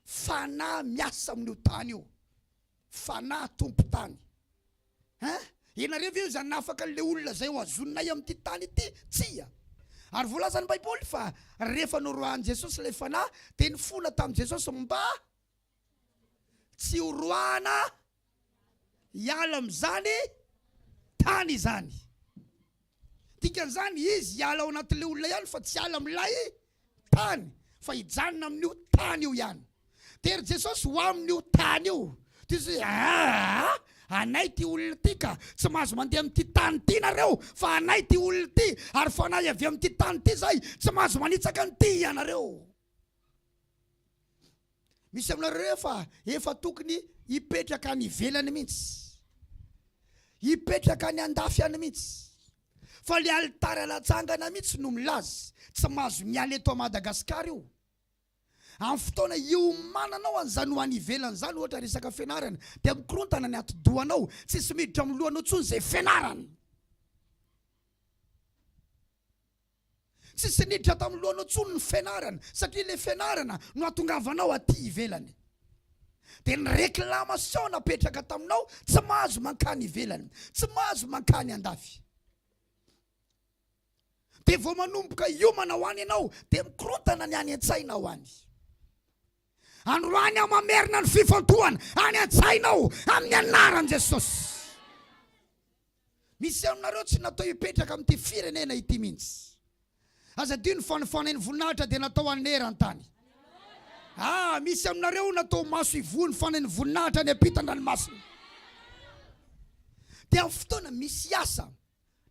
fanahy miasa amin'io tany io, fanahy tompon-tany. Hein? Ianareo ve izany nahafaka an'ilay olona izay ho azoninay amin'ity tany ity? Tsia. Ary voalazan'ny Baiboly fa rehefa noroahan'i Jesosy ilay fanahy dia nifona tamin'i Jesosy mba tsy horoahana hiala amin'izany tany izany. Dikan'izany, izy hiala ao anatin'ilay olona ihany fa tsy hiala amin'ilay tany, fa hijanona amin'io tany io ihany. Dia ry Jesosy ho amin'io tany io. Dia izy hoe, aa, anay ity olona ity ka, tsy mahazo mandeha amin'ity tany ity nareo, fa anay ity olona ity, ary fanahy avy amin'ity tany ity izahay, tsy mahazo manitsaka an'ity ianareo. Misy aminareo efa efa tokony hipetraka any ivelany mihitsy. Hipetraka any andafy any mihitsy. Fa le alitara natsangana mihitsy no milaza tsy mahazo miala eto Madagascar io. Amin'ny fotoana hiomananao an'izany ho any ivelany izany ohatra resaka fianarana dia mikorontana ny atidohanao, tsisy miditra amin'ny lohanao intsony izay fianarana. Tsisy niditra tamin'ny lohanao intsony ny fianarana satria ilay fianarana no hatongavanao aty ivelany. Dia ny réclamation napetraka taminao tsy mahazo mankany ivelany, tsy mahazo mankany andafy. Dia vao manomboka hiomana ho any ianao dia mikorontana ny any an-tsainao any. Androany aho mamerina ny fifantohana any an-tsainao amin'ny anaran'i Jesosy. Misy aminareo tsy natao hipetraka amin'ity firenena ity mihitsy. Aza adino fa ny fanahin'ny voninahitra dia natao haneran-tany. Ah, misy aminareo natao maso ivoho ny fanahin'ny voninahitra any ampitan-dranomasina. Dia amin'ny fotoana misy asa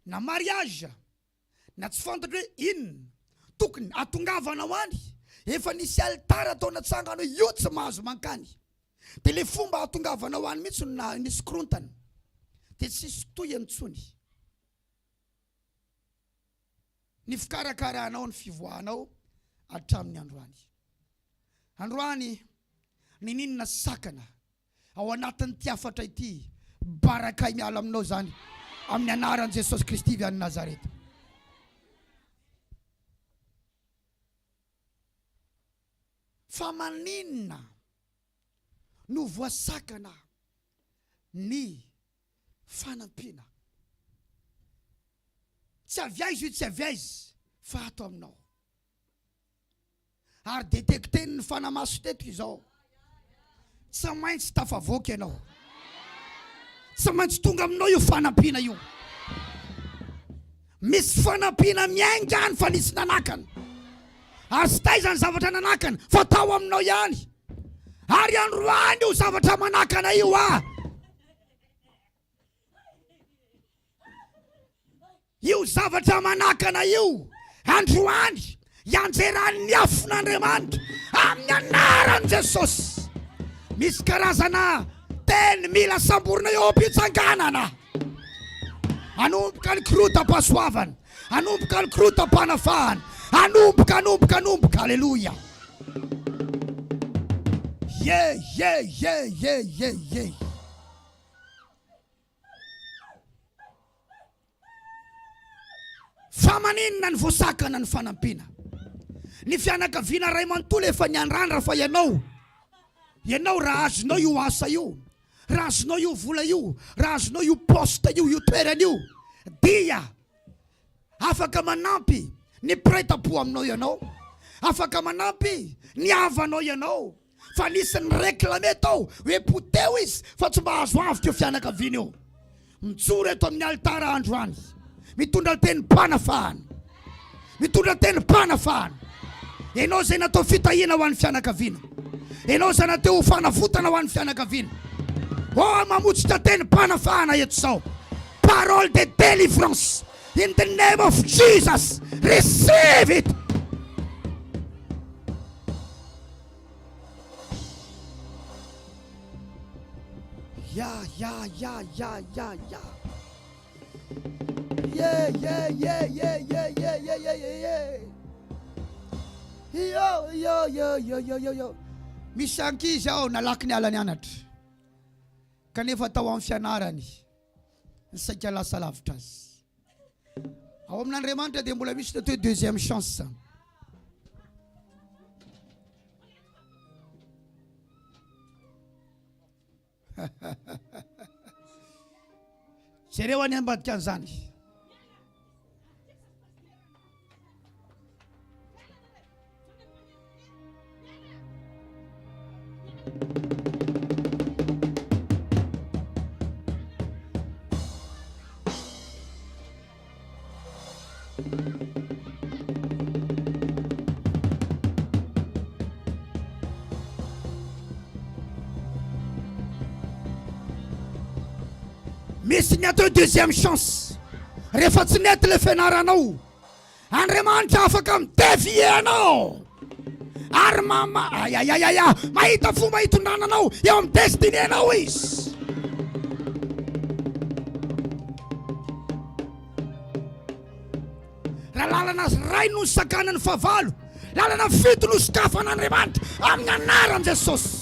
na mariage na tsy fantatro hoe inona tokony atongavana ho any, efa nisy alitara atao natsangana hoe io tsy mahazo mankany, dia le fomba ahatongavana ho any mihitsy no na nisy korontana, dia tsisy tohiny intsony ny fikarakaranao ny fivoahanao hatramin'ny androany. Androany nininona sakana Ao anatin'ity hafatra ity, barakay miala aminao izany, amin'ny anaran'i Jesosy Kristy avy any Nazareta. Fa maninona no voasakana ny fanampiana? Tsy avy aiza io, tsy avy aiza, fa ato aminao. Ary detekten'ny fanamaso teto izao. Tsy maintsy tafavoaka ianao. Tsy maintsy tonga aminao io fanampiana io. Misy fanampiana miainga any fa nisy nanakana. Ary tsy taiza ny zavatra nanakana fa tao aminao ihany. Ary androany io zavatra manakana io ah. Io zavatra manakana io androany hianjeran'ny afon'Andriamanitra amin'ny anaran'i Jesosy. Misy karazana teny mila samborina eo am-pitsanganana. Hanomboka ny korotam-pahasoavana, hanomboka ny korotam-panafahana, hanomboka, hanomboka, hanomboka. Aleloia. Ye, ye, ye, ye, ye, ye. Fa maninona ny voasakana ny fanampiana? Ny fianakaviana ray manontolo efa niandrandra fa ianao, ianao raha azonao io asa io, raha azonao io vola io, raha azonao io poste io, io toerana io, dia afaka manampy ny mpiray tampo aminao ianao, afaka manampy ny havanao ianao. Fa nisy ni-reclamer tao hoe poteho izy fa tsy mba azo avotra io fianakaviana io. Mijoro eto amin'ny alitara androany, mitondra tenim-panafahana. Mitondra tenim-panafahana. Ianao izay natao fitahiana ho an'ny fianakaviana. Ianao izay natao ho fanavotana ho an'ny fianakaviana. Oh, mamotsitra tenim-panafahana eto izao. Parole de délivrance. In the name of Jesus, receive it. Ya ya ya ya ya ya. Ye ye ye ye ye ye ye ye ye ye. Yo yo yo yo yo yo yo. Misy ankizy ao nalaky niala nianatra. Kanefa tao amin'ny fianarany ny saika lasa lavitra azy. Ao amin'Andriamanitra dia mbola misy ny atao hoe deuxième chance. Jereo any ambadika an'izany. Misy ny atao deuxième chance rehefa tsy nety le fianaranao Andriamanitra afaka mi-devier anao ary mama ayayayaya mahita fomba hitondrana anao eo amin'ny destinée anao izy. Raha lalana iray no nosakanan'ny fahavalo, lalana fito no sokafan'Andriamanitra amin'ny anaran'i Jesosy.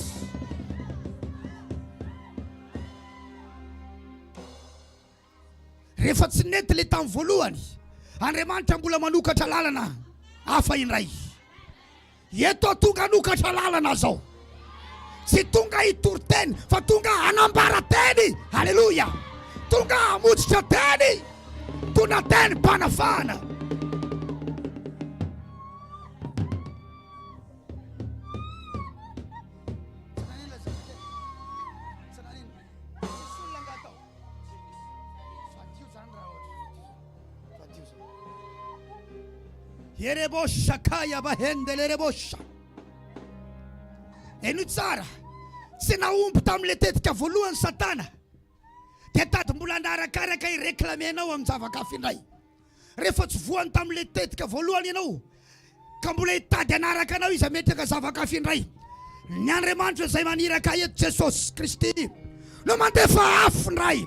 Rehefa tsy nety ilay tamin'ny voalohany, Andriamanitra mbola manokatra lalana hafa indray. Eto aho tonga hanokatra lalana zao. Tsy tonga hitory teny fa tonga hanambara teny. Aleloia. Tonga hamotsitra teny. Tona teny mpanafahana. Yerebosha kaya bahendelerebosa. Henoy tsara, tsy nahomby tamin'ilay tetika voalohany Satana, dia tady mbola narakaraka hi-réclamer anao amin-java-kafa indray. Rehefa tsy voany tamin'ilay tetika voalohany ianao, ka mbola hitady hanaraka anao izy hametraka zava-kafa indray. Ny Andriamanitra izay maniraka ahy eto, Jesosy Kristy, no mandefa afo indray,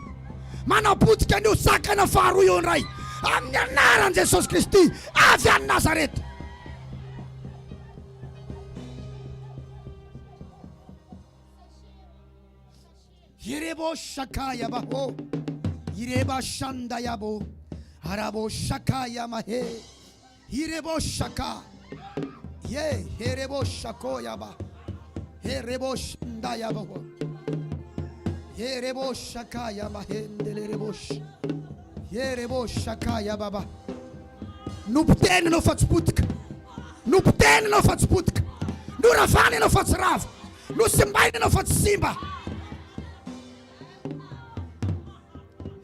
manapotika an'io sakana faharoa io indray, amin'ny anaran'i Jesosy Kristy avy any Nazareta. Irebo shakaya baho, ireba shandayabo, arabo shakaya mahe. Hirebo shaka. Ye herebo shakoyaba. Herebo shandayaba. Herebo shakaya mahendelerebo. Herebo shakaya baba. Nopotehina ianao fa tsy potika. Nopotehina ianao fa tsy potika. Noravana ianao fa tsy rava. Nosimbaina ianao fa tsy simba.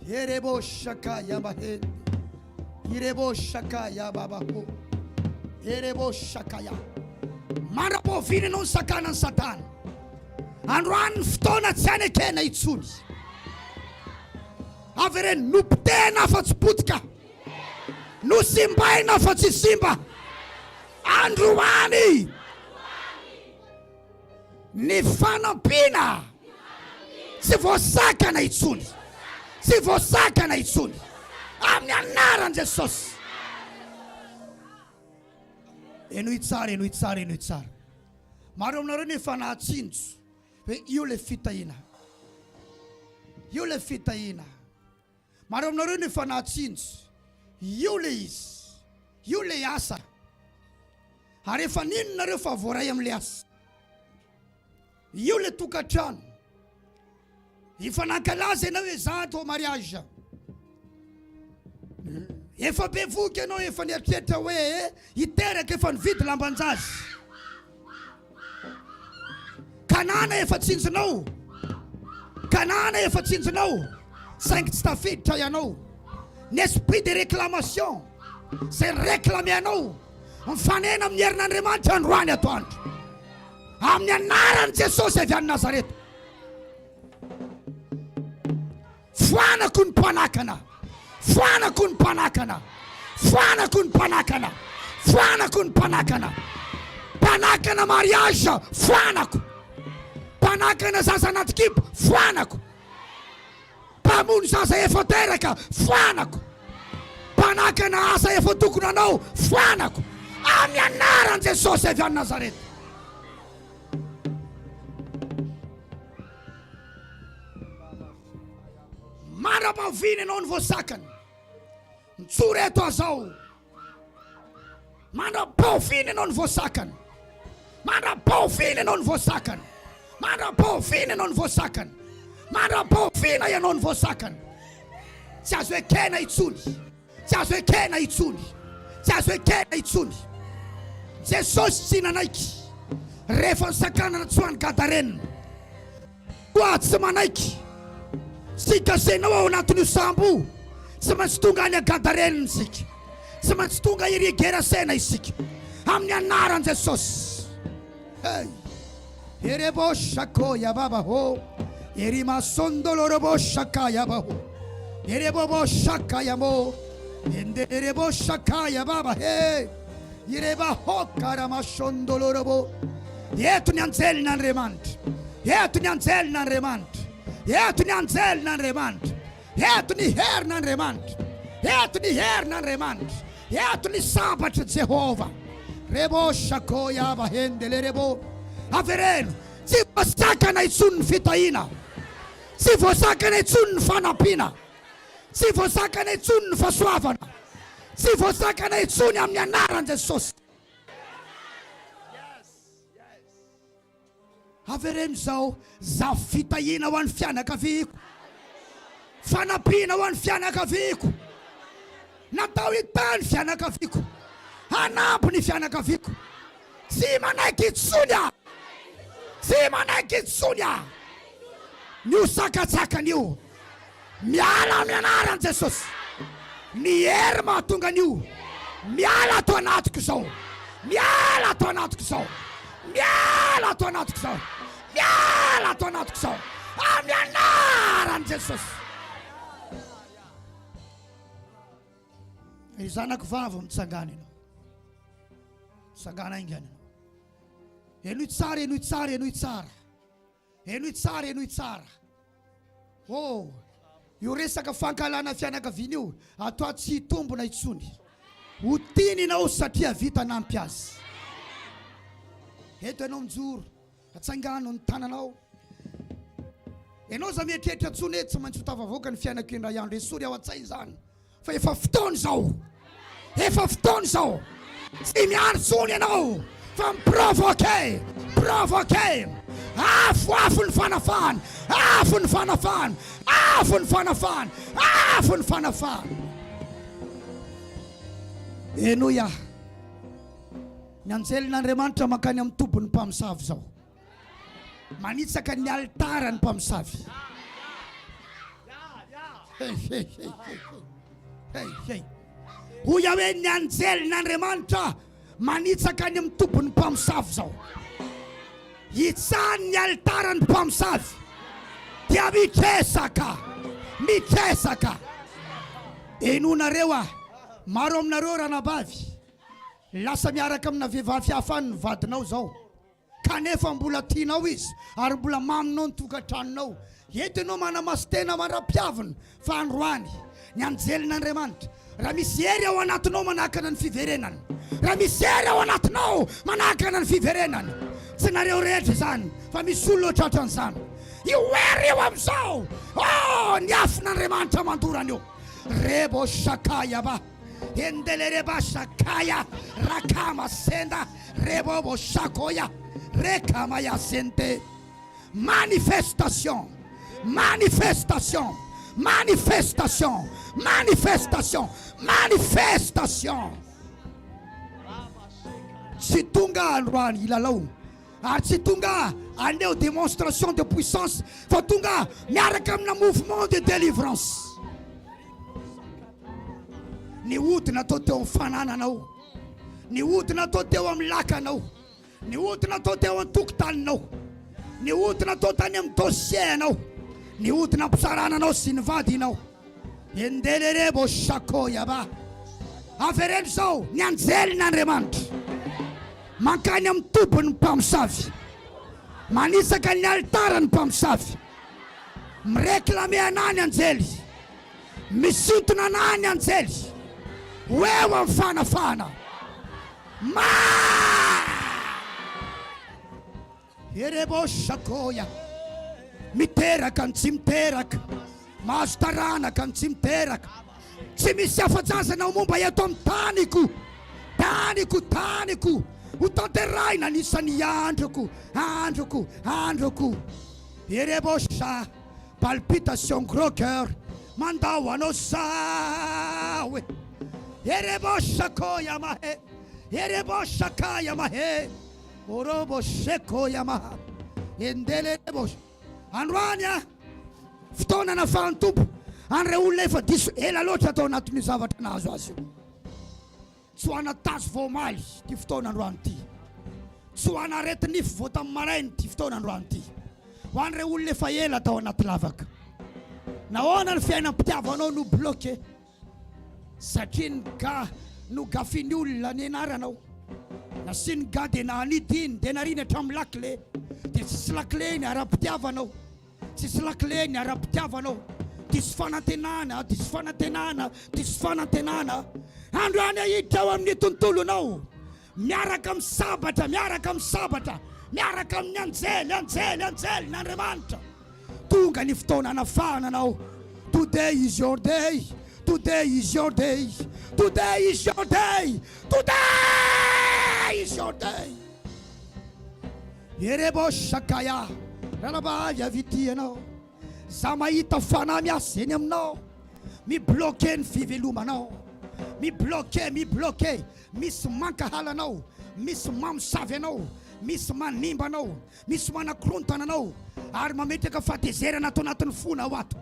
Herebo shaka yabahende. Irebo shaka yababaho. Herebo shaka ya. Mandra-pahoviana ianao nisakana an'i Satana. Androany ny fotoana tsy anekena intsony. Avereno, nopotehina fa tsy potika. Nosimbaina fa tsy simba. Androany. Ny fanampiana tsy voasakana intsony, tsy voasakana intsony amin'ny anaran'i Jesosy. Henoy tsara, henoy tsara, henoy tsara. Maro aminareo no efa nahatsinjo hoe io ilay fitahiana. Io ilay fitahiana. Maro aminareo no efa nahatsinjo. Io ilay izy. Io ilay asa. Ary efa nino nareo fa voaray amin'ilay asa. Io ilay tokantrano. Efa nankalaza ianao hoe za atao mariage. Efa bevohoka ianao efa nieritreritra hoe hiteraka efa nividy lamban-jaza. Tanàna efa tsinjonao, Kanana efa tsinjonao, saingy tsy tafiditra ianao. Ny esprit de réclamation izay ni-réclamer anao, mifanena amin'ny herin'Andriamanitra androany atoandro. Amin'ny anaran'i Jesosy avy any Nazareta. Foanako ny mpanakana, foanako ny mpanakana, foanako ny mpanakana, foanako ny mpanakana. Mpanakana mariage, foanako. Mpanakana zaza anaty kibo, foanako. Mpamono zaza efa teraka, foanako. Mpanakana asa efa tokony hanao, foanako. Amin'ny anaran'i Jesosy avy any Nazareta. Mandra-pahoviana ianao no voasakana? Mijoro eto aho zao. Mandra-pahoviana ianao no voasakana? Mandra-pahoviana ianao no voasakana? Mandra-pahoviana ianao no voasakana? Mandra-pahoviana ianao no voasakana? Tsy azo ekena intsony. Tsy azo ekena intsony. Tsy azo ekena intsony. Jesosy tsy nanaiky rehefa nosakanana tsy ho any Gadarena. Koa tsy manaiky. Tsy gasenao ao anatin'io sambo io. Tsy maintsy tonga any Gadarena isika. Tsy maintsy tonga ery Gerasena isika. Amin'ny anaran'i Jesosy. Hey. Erebo shako yababa ho. Erima sondolorobo shaka yabaho. Erebobo shaka yamo. Enderebo shaka yababa he. Ireba ho karama sondolorobo. Eto ny anjelin'Andriamanitra. Eto ny anjelin'Andriamanitra. Eto ny anjelin'Andriamanitra. Eto ny herin'Andriamanitra. Eto ny herin'Andriamanitra. Eto ny sabatr'i Jehovah. Rebo shako yaba hendele rebo. Avereno. Tsy voasakana intsony ny fitahiana. Tsy voasakana intsony ny fanampiana. Tsy voasakana intsony ny fahasoavana. Tsy voasakana intsony amin'ny anaran'i Jesosy. Avereno izao, Zaho fitahiana ho an'ny fianakaviako. Fanampiana ho an'ny fianakaviako. Natao hitahy ny fianakaviako. Hanampy ny fianakaviako. Tsy manaiky intsony aho. Tsy manaiky intsony aho. Ny ho sakatsakana io. Miala amin'ny anaran'i Jesosy. Ny hery mahatonga an'io. Miala ato anatiko izao. Miala ato anatiko izao. Miala ato anatiko izao. Miala ato anatiko izao. Amin'ny anaran'i Jesosy. Ry zanako vavy mitsangana ianao. Mitsangana haingana ianao. Henoy tsara, henoy tsara, henoy tsara. Henoy tsara, henoy tsara. Oh, io resaka fankahalana fianakaviana io, atoa tsy hitombona intsony. Ho tiany ianao satria vita nampy azy. Eto ianao mijoro, atsangano ny tananao. Ianao za mieritreritra intsony hoe tsy maintsy ho tafavoaka ny fiainako indray andro. Esory ao an-tsaina izany. Fa efa fotoana izao. Efa fotoana izao. Tsy miandry intsony ianao fa mi-provoquer, provoquer. Afo, afo ny fanafahana, afo ny fanafahana, afo ny fanafahana, afo ny fanafahana. Henoy ahy. Ny anjelin'Andriamanitra mankany amin'ny tobin'ny mpamosavy izao. Manitsaka ny alitara ny mpamosavy. Hey, hey, hey, hey, hey, hey. Hoy aho hoe ny anjelin'Andriamanitra manitsaka any amin'ny tobin'ny mpamosavy izao. Hitsahany ny alitara ny mpamosavy. Dia mikesaka, mikesaka. Henoinareo aho. Maro aminareo ranabavy lasa miaraka amina vehivavy hafa any ny vadinao izao. Kanefa mbola tianao izy ary mbola maminao ny tokantranonao. Eto ianao manamasin-tena mandra-piaviny fa androany ny anjelin'Andriamanitra. Raha misy hery ao anatinao manakana ny fiverenany. Raha misy hery ao anatinao manakana ny fiverenany. Tsy nareo rehetra izany fa misy olona tratran'izany. Io hery io amin'izao. Oh, ny afon'Andriamanitra mandora an'io. Rebo shakayaba. Endelereba shakaya rakama senda rebobo shakoya rekamaya sente. Manifestation, manifestation, manifestation, manifestation, manifestation. Tsy tonga androany hilalao. Ary tsy tonga haneho démonstration de puissance fa tonga miaraka amina mouvement de délivrance. Ny ody natao teo amin'ny fanananao, ny ody natao teo amin'ny lakanao, ny ody natao teo an-tokotaninao, ny ody natao tany amin'ny dossier anao, ny ody nampisarahana anao sy ny vadinao. Endelerebo shakoyaba. Avereno izao, ny anjelin'Andriamanitra mankany amin'ny tobin'ny mpamosavy, manitsaka ny alitaran'ny mpamosavy, mi-réclamer anà ny anjely, misintona anà ny anjely ho eo amin'ny fanafahana. Ma! Erebo-shakoya. Miteraka ny tsy miteraka, mahazo taranaka ny tsy miteraka. Tsy misy afa-jaza na momba eto amin'ny taniko, taniko, taniko. Ho tanterahina ny isan'ny androko, androko, androko. Erebo-sha, palpitation gros cœur, mandao anao zaho e. Erebo-shakoya mahe, erebo-shakaya mahe. Orobo sheko yamaha endelebo. Androany a, fotoana nafahan'ny Tompo an'ireo olona efa diso ela loatra tao anatin'io zavatra nahazo azy io. Tsy ho ana-tazo vao omaly ity fotoana androany ity. Tsy ho ana-areti-nify vao tamin'ny maraina ity fotoana androany ity. Ho an'ireo olona efa ela tao anaty lavaka. Nahoana ny fiainam-pitiavanao no bloqué? Satria ny ga nogafin'ny olona ny anaranao. Nasiany ga dia nanidy iny dia nariany hatramin'ny lakile. Dia tsisy lakile ny ara-pitiavanao. Tsisy lakile ny ara-pitiavanao. Diso fanantenana, diso fanantenana, diso fanantenana. Androany hiditra ao amin'ny tontolonao. Miaraka amin'ny sabatra, miaraka amin'ny sabatra, miaraka amin'ny anjely, anjely, anjelin'Andriamanitra. Tonga ny fotoana hanafahana anao. Today is your day, today is your day, today is your day, today is your day. Erebo Shakaya, ranabavy avy ity ianao. Za mahita fanahy miasa eny aminao, mi-bloquer ny fivelomanao, mi-bloquer, mi-bloquer, misy mankahala anao, misy mamosavy anao, misy manimba anao, misy manakorontana anao, ary mametraka fahatezerana ato anatin'ny fonao ato.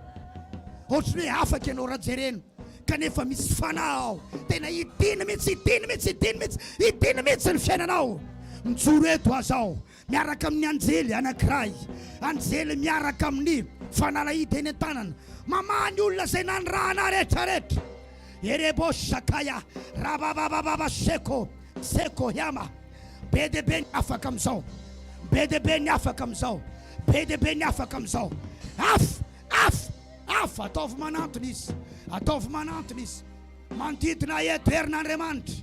Ohatran'ny hoe afaka ianao raha jerena, kanefa misy fanahy ao, tena hidiny mihitsy, hidiny mihitsy, hidiny mihitsy, hidiny mihitsy ny fiainanao. Mijoro eto aho zao. Miaraka amin'ny anjely anankiray, anjely miaraka amin'ny fanalahidy eny an-tanana, mamaha ny olona izay nanirahana rehetrarehetra. Erebo shakaya, rababababa seko, seko hiama. Be dia be ny afaka amin'izao. Be dia be ny afaka amin'izao. Be dia be ny afaka amin'izao. Afo, afo, afo. Ataovy manantona izy. Ataovy manantona izy. Manodidina eto herin'Andriamanitra,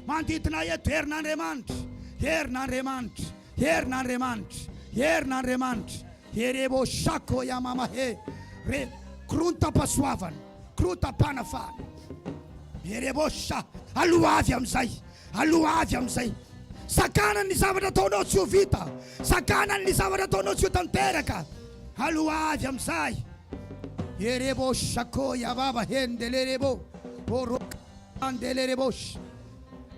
manodidina eto herin'Andriamanitra, herin'Andriamanitra, herin'Andriamanitra, herin'Andriamanitra, herebo shako yamamahe, re korontam-pahasoavana, korontam-panafahana, herebo sha, aloha avy amin'izay, aloha avy amin'izay. Sakanany ny zavatra ataonao tsy ho vita, sakanany ny zavatra ataonao tsy ho tanteraka, aloha avy amin'izay. Erebo shako yababa hendelerebo oro andelerebo.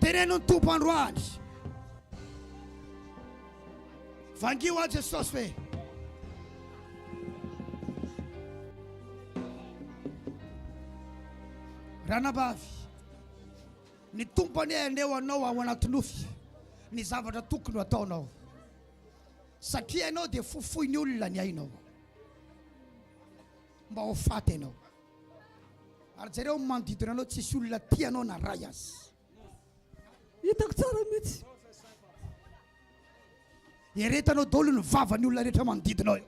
Teneno ny Tompo androany. Vangio aho Jesosy hoe. Ranabavy, ny Tompo anie haneho anao ao anaty nofy ny zavatra tokony ho ataonao. Satria ianao dia fofoin'ny olona ny ainao. Mba ho faty ianao. Ary jereo ny manodidina anao, tsisy olona tia anao na ray aza. Hitako tsara mihitsy. Eretanao daholo ny vavan'ny olona rehetra manodidina eo.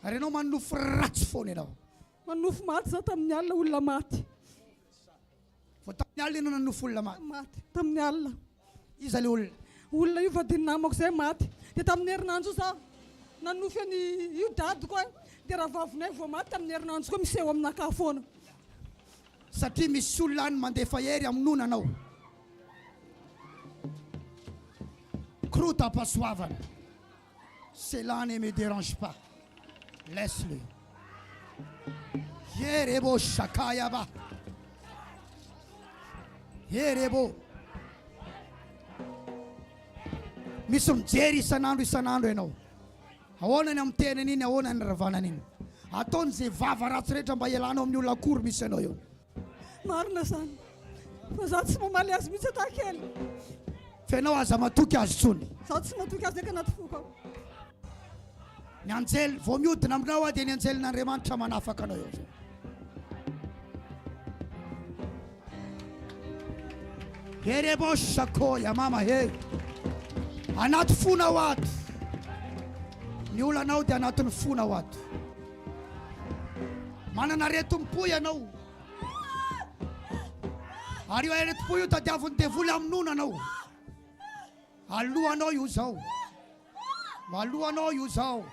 Ary ianao manonofy ratsy foana ianao. Manonofy maty za tamin'ny alina olona maty. Vao tamin'ny alina ianao nanonofy olona maty? Maty tamin'ny alina. Iza ilay olona? Olona io vadin'ny namako izay maty. Dia tamin'ny herinandro io za nanonofy an'i io dadiko a, dia rahavavinay vao maty tamin'ny herinandro koa miseho aminakahy foana. Satria misy olona any mandefa hery hamonoana anao. Korotam-pahasoavana. Cela ne me dérange pas. Laisse-le. Yerebo shakayaba. Yerebo. Misy mijery isan'andro isan'andro ianao. Ahoana ny amin'ny tenany iny, ahoana ny ravanany iny. Ataony izay vava ratsy rehetra mba hialanao amin'ny olona akory misy anao eo. Marina zany. Fa za tsy mamaly azy mihitsy ata kely. Fa ianao aza matoky azy intsony. Za tsy matoky azy ndraiky anaty foko ao. Ny anjely vao miodina aminao aho dia ny anjelin'Andriamanitra manafaka anao eo. Hereboshako ya mama he. Anaty fonao ato. Ny olanao dia anatin'ny fonao ato. Manana aretim-po ianao. Ary io aretim-po io tadiavin'ny devoly hamonoana anao. Alohanao io zao. Alohanao io zao.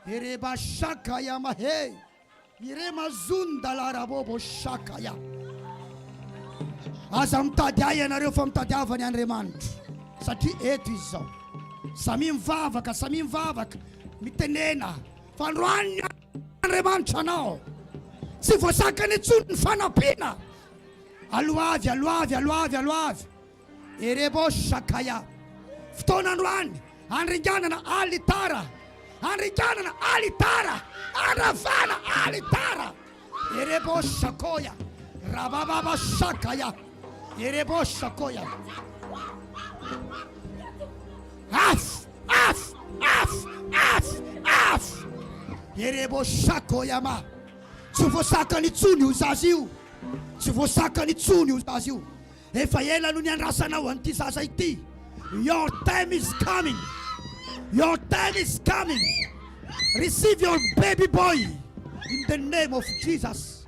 Hereba shaka ya mahe. Irema zunda la rabobo shaka ya. Aza mitady ahy ianareo fa mitadiava ny Andriamanitra. Satria eto izy zao. Samia mivavaka, samia mivavaka. Mitenena. Fa androany ny Andriamanitra anao. Tsy voasakana intsony ny fanampiana. Aloavy, aloavy, aloavy, aloavy. Erebo Shakaya. Fotoana androany handringanana alitara. Handringanana alitara. Handravana alitara. Erebo Shakoya. Rabababa Shakaya. Erebo Shakoya. Afo, afo, afo, afo, afo. Erebo Shakoya ma. Tsy voasakana intsony io zaza io. Tsy voasakana intsony io zaza io. Efa ela no niandrasanao an'ity zaza ity. Your time is coming. Your time is coming. Receive your baby boy in the name of Jesus.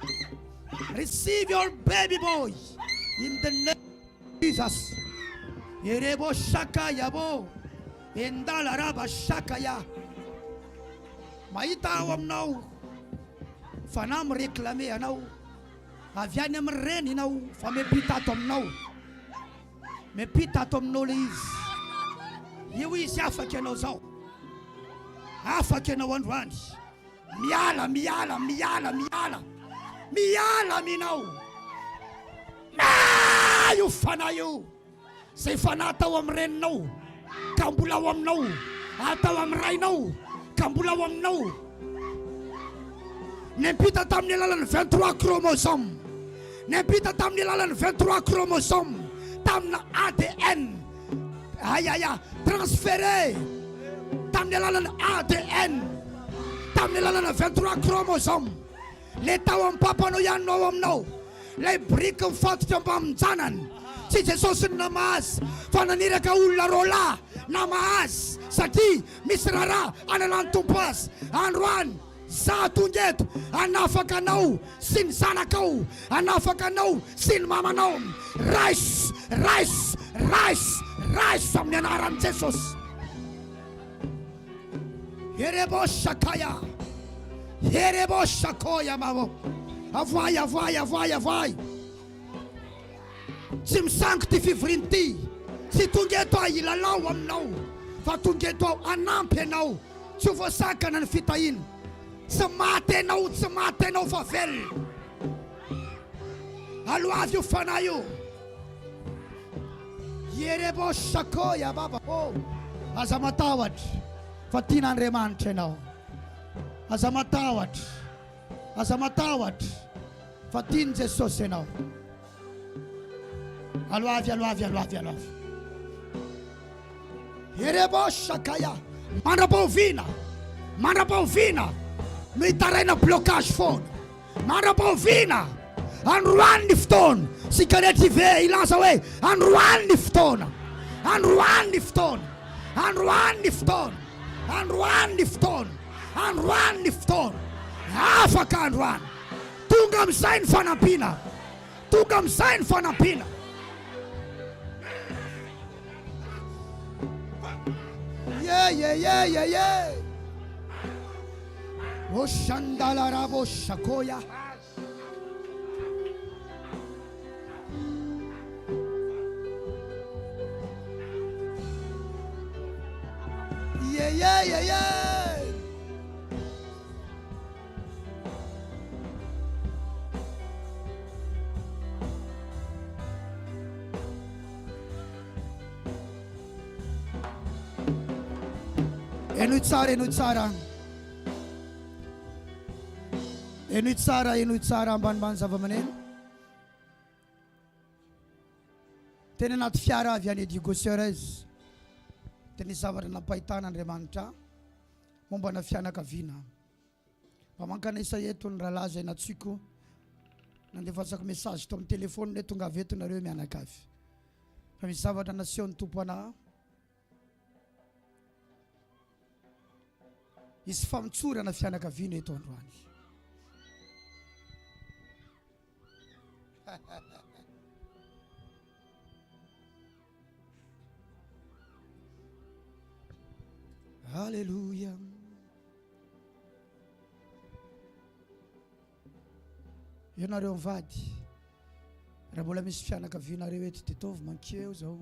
Receive your baby boy in the name of Jesus. Erebo shaka yabo. Endala raba shaka ya. Mahita aho aminao fanahy mi-réclamer anao. Avy any amin'ny reninao fa miampita ato aminao. Miampita ato aminao ilay izy. Io izy afaka ianao izao. Afaka ianao androany. Miala, miala, miala, miala. Miala aminao. Na io fanahy io. Izay fanahy tao amin'ny reninao ka mbola ao aminao, ary tao amin'ny rainao ka mbola ao aminao. Niampita tamin'ny alalan'ny 23 chromosomes. Niampita tamin'ny alalan'ny 23 chromosomes tamina ADN. Ay ay ay, transféré tamin'ny alalan'ny ADN. Tamin'ny alalan'ny 23 chromosomes. Le tao amin'ny papanao ihany no ao aminao. Ilay biriky mifatotra mbamin-janany. Tsy Jesosy no namaha azy fa naniraka olona roalahy namaha azy satria misy raharaha analan'ny Tompo azy. Androany za tonga eto hanafaka anao sy ny zanakao, hanafaka anao sy ny mamanao. Raiso, raiso, raiso, raiso amin'ny anaran'i Jesosy. Herebo shakaya. Herebo shakoya mamo. Avoay, avoay, avoay, avoay. Tsy misangy ty fivoriana ty. Tsy tonga eto aho hilalao aminao, fa tonga eto aho hanampy anao. Tsy ho voasakana ny fitahiana. Tsy maty ianao, tsy maty ianao fa velona. Aloavy io fanahy io. Yerebo shakoya baba oh. Aza matahotra fa tian'Andriamanitra ianao. Aza matahotra. Aza matahotra fa tian'i Jesosy ianao. Aloavy, aloavy, aloavy, aloavy. Yerebo shakaya. Mandra-pahoviana, mandra-pahoviana no hitaraina blocage foana. Mandra-pahoviana? Androany ny fotoana. Isika rehetra hive hilaza hoe, Androany ny fotoana. Androany ny fotoana. Androany ny fotoana. Androany ny fotoana. Androany ny fotoana. Afaka androany. Tonga amin'izay ny fanampiana. Tonga amin'izay ny fanampiana. Ye ye ye ye ye. Oshandalarabo shakoya. Ye ye ye ye. Henoy tsara, henoy tsara. Henoy tsara, henoy tsara ambanimbany zava-maneno. Teny anaty fiara avy any Diego Suarez dia nisy zavatra nampahitana Andriamanitra mombana fianakaviana. Mba mankanesa eto ny rahalahy izay nantsoiko nandefasako message tao amin'ny téléphone hoe tongava eto nareo mianakavy. Fa misy zavatra nasehon'ny Tompo anah. Hisy famotsorana fianakaviana eto androany. Alléluia. Ianareo mivady, raha mbola misy fianakavianareo eto dia taovy mankeo zao.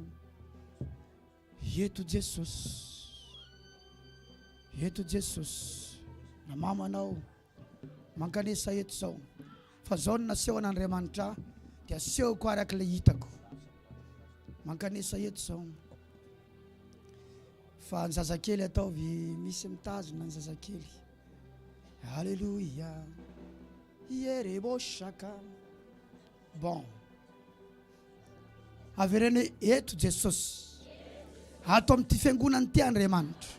Eto Jesosy. Eto Jesosy. Na mamanao mankanesa eto zao. Fa zao no nasehon'Andriamanitra ahy dia asehoko araka ilay hitako. Mankanesa eto zao. Fa ny zazakely ataovy misy mitazona ny zazakely. Alléluia. Iereboshaka. Bon. Avereno hoe eto Jesosy. Ato amin'ity fiangonana ity Andriamanitra.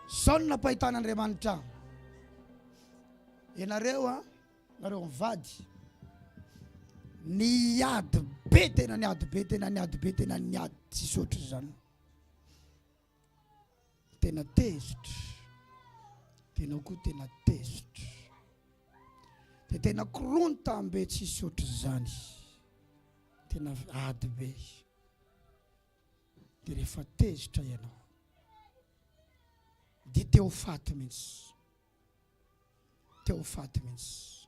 Zao no nampahitan'Andriamanitra ahy. Ianareo a, nareo mivady, niady be tena niady be tena niady be tena niady tsisy ohatr'izany. Tena tezitra. Tena koa tena tezitra. Dia tena korontam-be tsisy ohatr'izany. Tena ady be. Dia rehefa tezitra ianao, dia te ho faty mihitsy. Te ho faty mihitsy.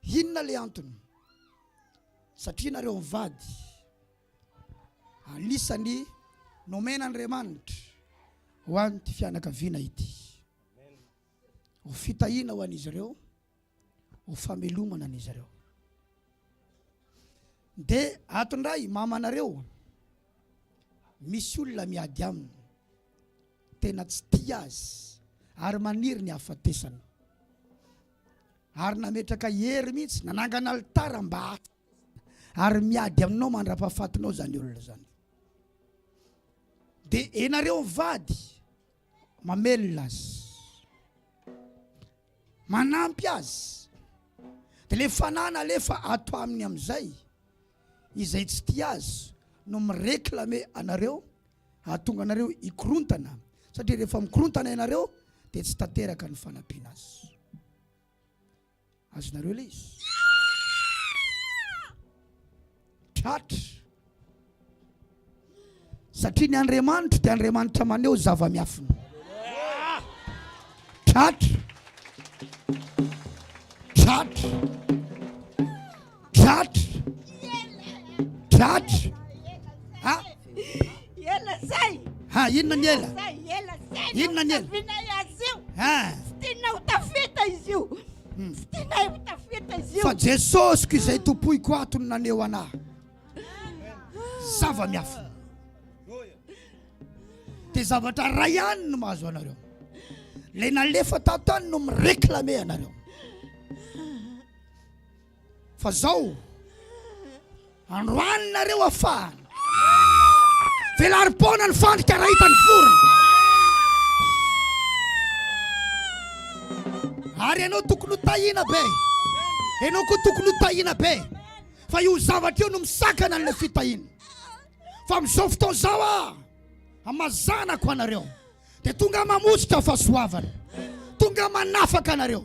Inona le antony? Satria nareo mivady anisany nomen'Andriamanitra ho an'ity fianakaviana ity. Ho fitahiana ho an'izy ireo, ho famelomana an'izy ireo. Dia ato indray mamanareo misy olona miady aminy. Tena tsy tia azy ary maniry ny hahafatesana. Ary nametraka hery mihitsy, nanangana alitara mba hahafatesana. Ary miady aminao mandra-pahafatinao izany olona izany. Dia ianareo mivady mamelona azy. Manampy azy. Dia ilay fanahy nalefa ato aminy amin'izay, izay tsy tia azy no mi-reclamer anareo hahatonga anareo hikorontana satria rehefa mikorontana ianareo dia tsy tanteraka ny fanampiana azy. Azonareo ilay izy? Tratra. Satria ny Andriamanitro dia Andriamanitra maneho zava-miafina. Tratra. Tratra. Tratra. Tratra. Ha? Ela zay. Ha, inona ny ela? Zay, ela zay. Inona ny ela? Nampitafinay azy io. Ha. Tsy tianay ho tafita izy io. Tsy tianay ho tafita izy io. Fa Jesosiko izay tompoiko ato no naneho anahy. Zava-miafina. Dia zavatra ray ihany no mahazo anareo. Ilay nalefa tato any no mi-réclamer anareo. Fa zao, androany nareo afahana. Velarim-poana ny fandrika raha hita ny vorona. Ary ianao tokony ho tahiana be. Ianao koa tokony ho tahiana be. Fa io zavatra io no misakana an'ilay fitahiana. Fa amin'izao fotoana izao aho, hamazanako anareo. Dia tonga mamositra fahasoavana, tonga manafaka anareo.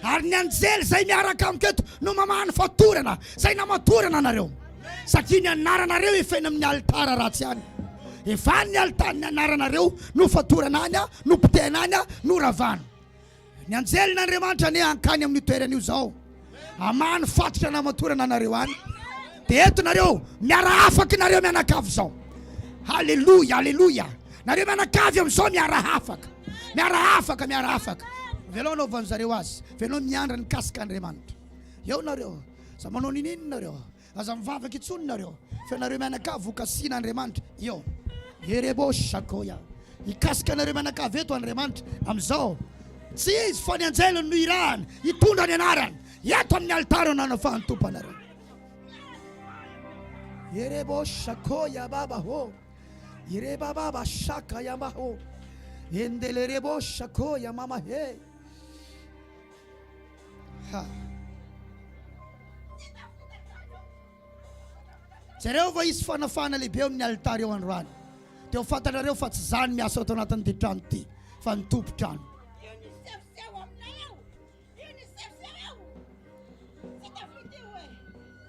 Ary ny anjely izay miaraka amiko eto no mamaha ny fatorana izay namatorana anareo. Satria ny anaranareo efa eny amin'ny alitara ratsy any. Efa any ny alitara, ny anaranareo no fatorana any, no potehina any, no ravana. Ny anjelin'Andriamanitra anie hankany amin'io toerana io izao, hamaha ny fatotra namatorana anareo any. Dia eto nareo, miara-afaka nareo mianakavy izao. Haleloia, haleloia. Nareo mianakavy amin'izao miara-afaka. Miara-afaka, miara-afaka. Avelao anaovan'ny zareo azy. Avelao miandry ny kasika Andriamanitra. Eo nareo. Za manao nininona nareo. Aza mivavaka intsony nareo fa ianareo mianakavy ho kasiana Andriamanitra eo. Erebo shakoya. Hikasika anareo mianakavy eto Andriamanitra amin'izao. Tsy izy fa ny anjeliny no irahany hitondra ny anarany eto amin'ny alitara no nanafahan'ny Tompo anareo. Erebo shakoya baba ho. Ireba baba shaka yamaho. Endelerebo shakoya mama he. Ha. Jereo fa hisy fanafahana lehibe eo amin'ny alitara eo androany. Dia ho fantatrareo fa tsy izaho no miasa ato anatin'ity trano ity, fa ny tompon-trano. Io nisehoseho aminay eo. Io nisehoseho eo. Tsy tafita io e.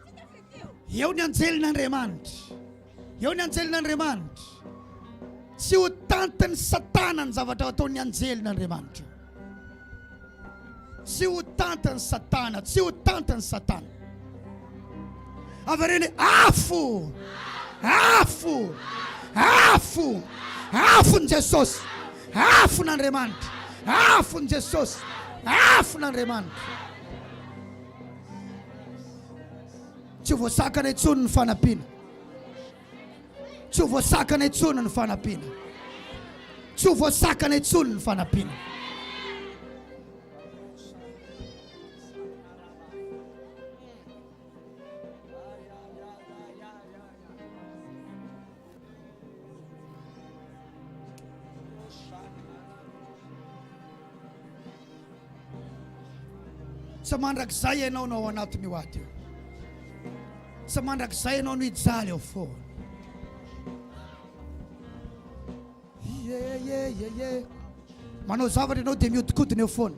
Tsy tafita io. Eo ny anjelin'Andriamanitra. Eo ny anjelin'Andriamanitra. Tsy ho tantin'i Satana ny zavatra ataon'ny anjelin'Andriamanitra. Tsy ho tantin'i Satana, tsy ho tantin'i Satana. Avereno afo! Afo! Afo! Afon'i Jesosy! Afon'Andriamanitra! Afon'i Jesosy! Afon'Andriamanitra! Tsy ho voasakana intsony ny fanampiana. Tsy ho voasakana intsony ny fanampiana. Tsy ho voasakana intsony ny fanampiana. Tsy mandrakizay ianao no ao anatin'io ady io. Tsy mandrakizay ianao no hijaly ao foana. Ie, ie, ie, ie. Manao zavatra ianao dia mihodinkodina eo foana.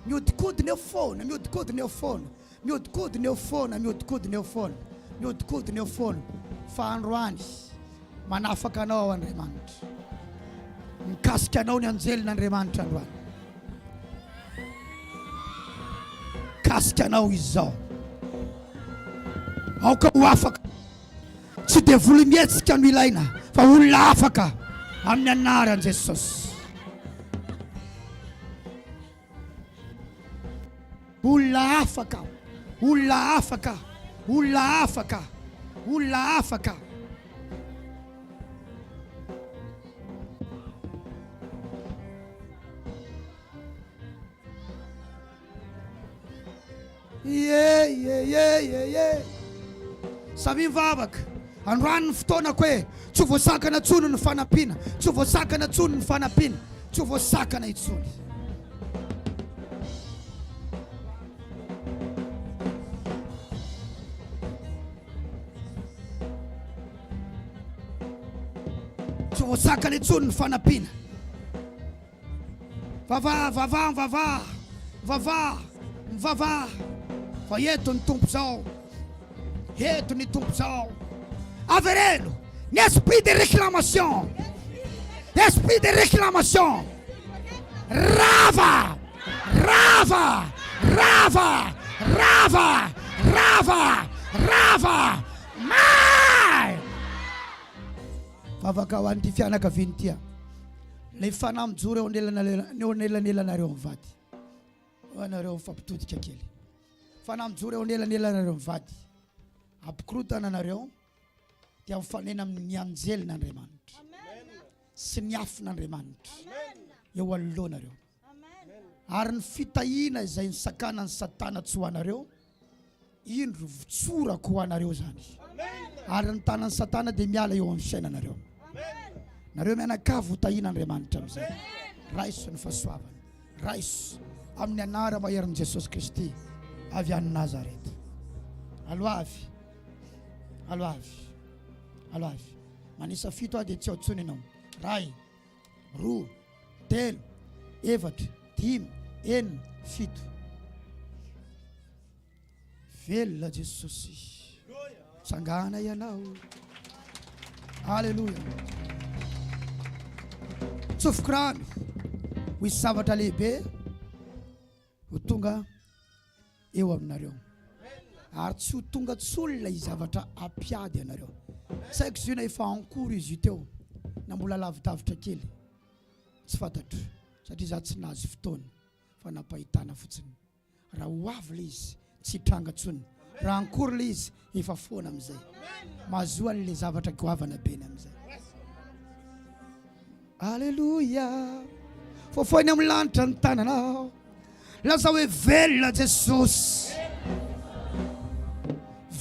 Mihodinkodina eo foana, mihodinkodina eo foana. Mihodinkodina eo foana, mihodinkodina eo foana, mihodinkodina eo foana, fa androany manafaka anao ao Andriamanitra. Mikasika anao ny anjelin'Andriamanitra androany. Mikasika anao izy izao. Aoka ho afaka. Tsy devoly mihetsika no ilaina fa olona afaka amin'ny anaran'i Jesosy. Olona afaka, olona afaka, olona afaka, olona afaka. Ie, ie, ie, ie, ie. Samia mivavaka. Androany ny fotoanako e. Tsy ho voasakana intsony ny fanampiana. Tsy ho voasakana intsony ny fanampiana. Tsy ho voasakana intsony. Tsy ho voasakana intsony ny fanampiana. Vavaha, vavaha, mivavaha, mivavaha, mivavaha, fa eto ny Tompo zao, eto ny Tompo zao. Avereno ny esprit de réclamation, esprit de réclamation, rava, rava, rava, rava, rava, rava, may. Vavaka ho an'ity fianakaviana ity aho. Ilay fanahy mijoro eo eo anelanelanareo mivady. Ho anareo mifampitodika kely. Fanahy mijoro eo anelanelanareo mivady. Ampikorontana anareo dia mifanena amin'ny anjelin'Andriamanitra sy ny afon'Andriamanitra eo anoloanareo. Ary ny fitahiana izay nisakanan'i Satana tsy ho anareo, indro votsorako ho anareo izany. Ary ny tanan'i Satana dia miala eo amin'ny fiainanareo. Nareo mianakavy ho tahian'Andriamanitra amin'izay. Raiso ny fahasoavana. Raiso amin'ny anara-maherin'i Jesosy Kristy avy any Nazareth. Aloavy. Aloavy. Aloavy. Manisa fito aho dia tsy ao intsony ianao. Ray, roa, telo, efatra, dimy, enina, fito. Velona Jesosy. Tsangana ianao. Aleloia. Tsofiko rano. Ho hisy zavatra lehibe ho tonga eo aminareo. Ary tsy ho tonga tsony ilay zavatra hampiady anareo. Tsy haiko izy io na efa en cours izy io teo na mbola lavidavitra kely. Tsy fantatro satria za tsy nahazo fotoana fa nampahitana fotsiny. Raha ho avy ilay izy tsy hitranga tsony. Raha ankory ilay izy, efa foana amin'izay. Mahazoa an'ilay zavatra goavana be ny amin'izay. Aleloia! Fofoiny amin'ny lanitra ny tananao. Lazao hoe velona Jesosy.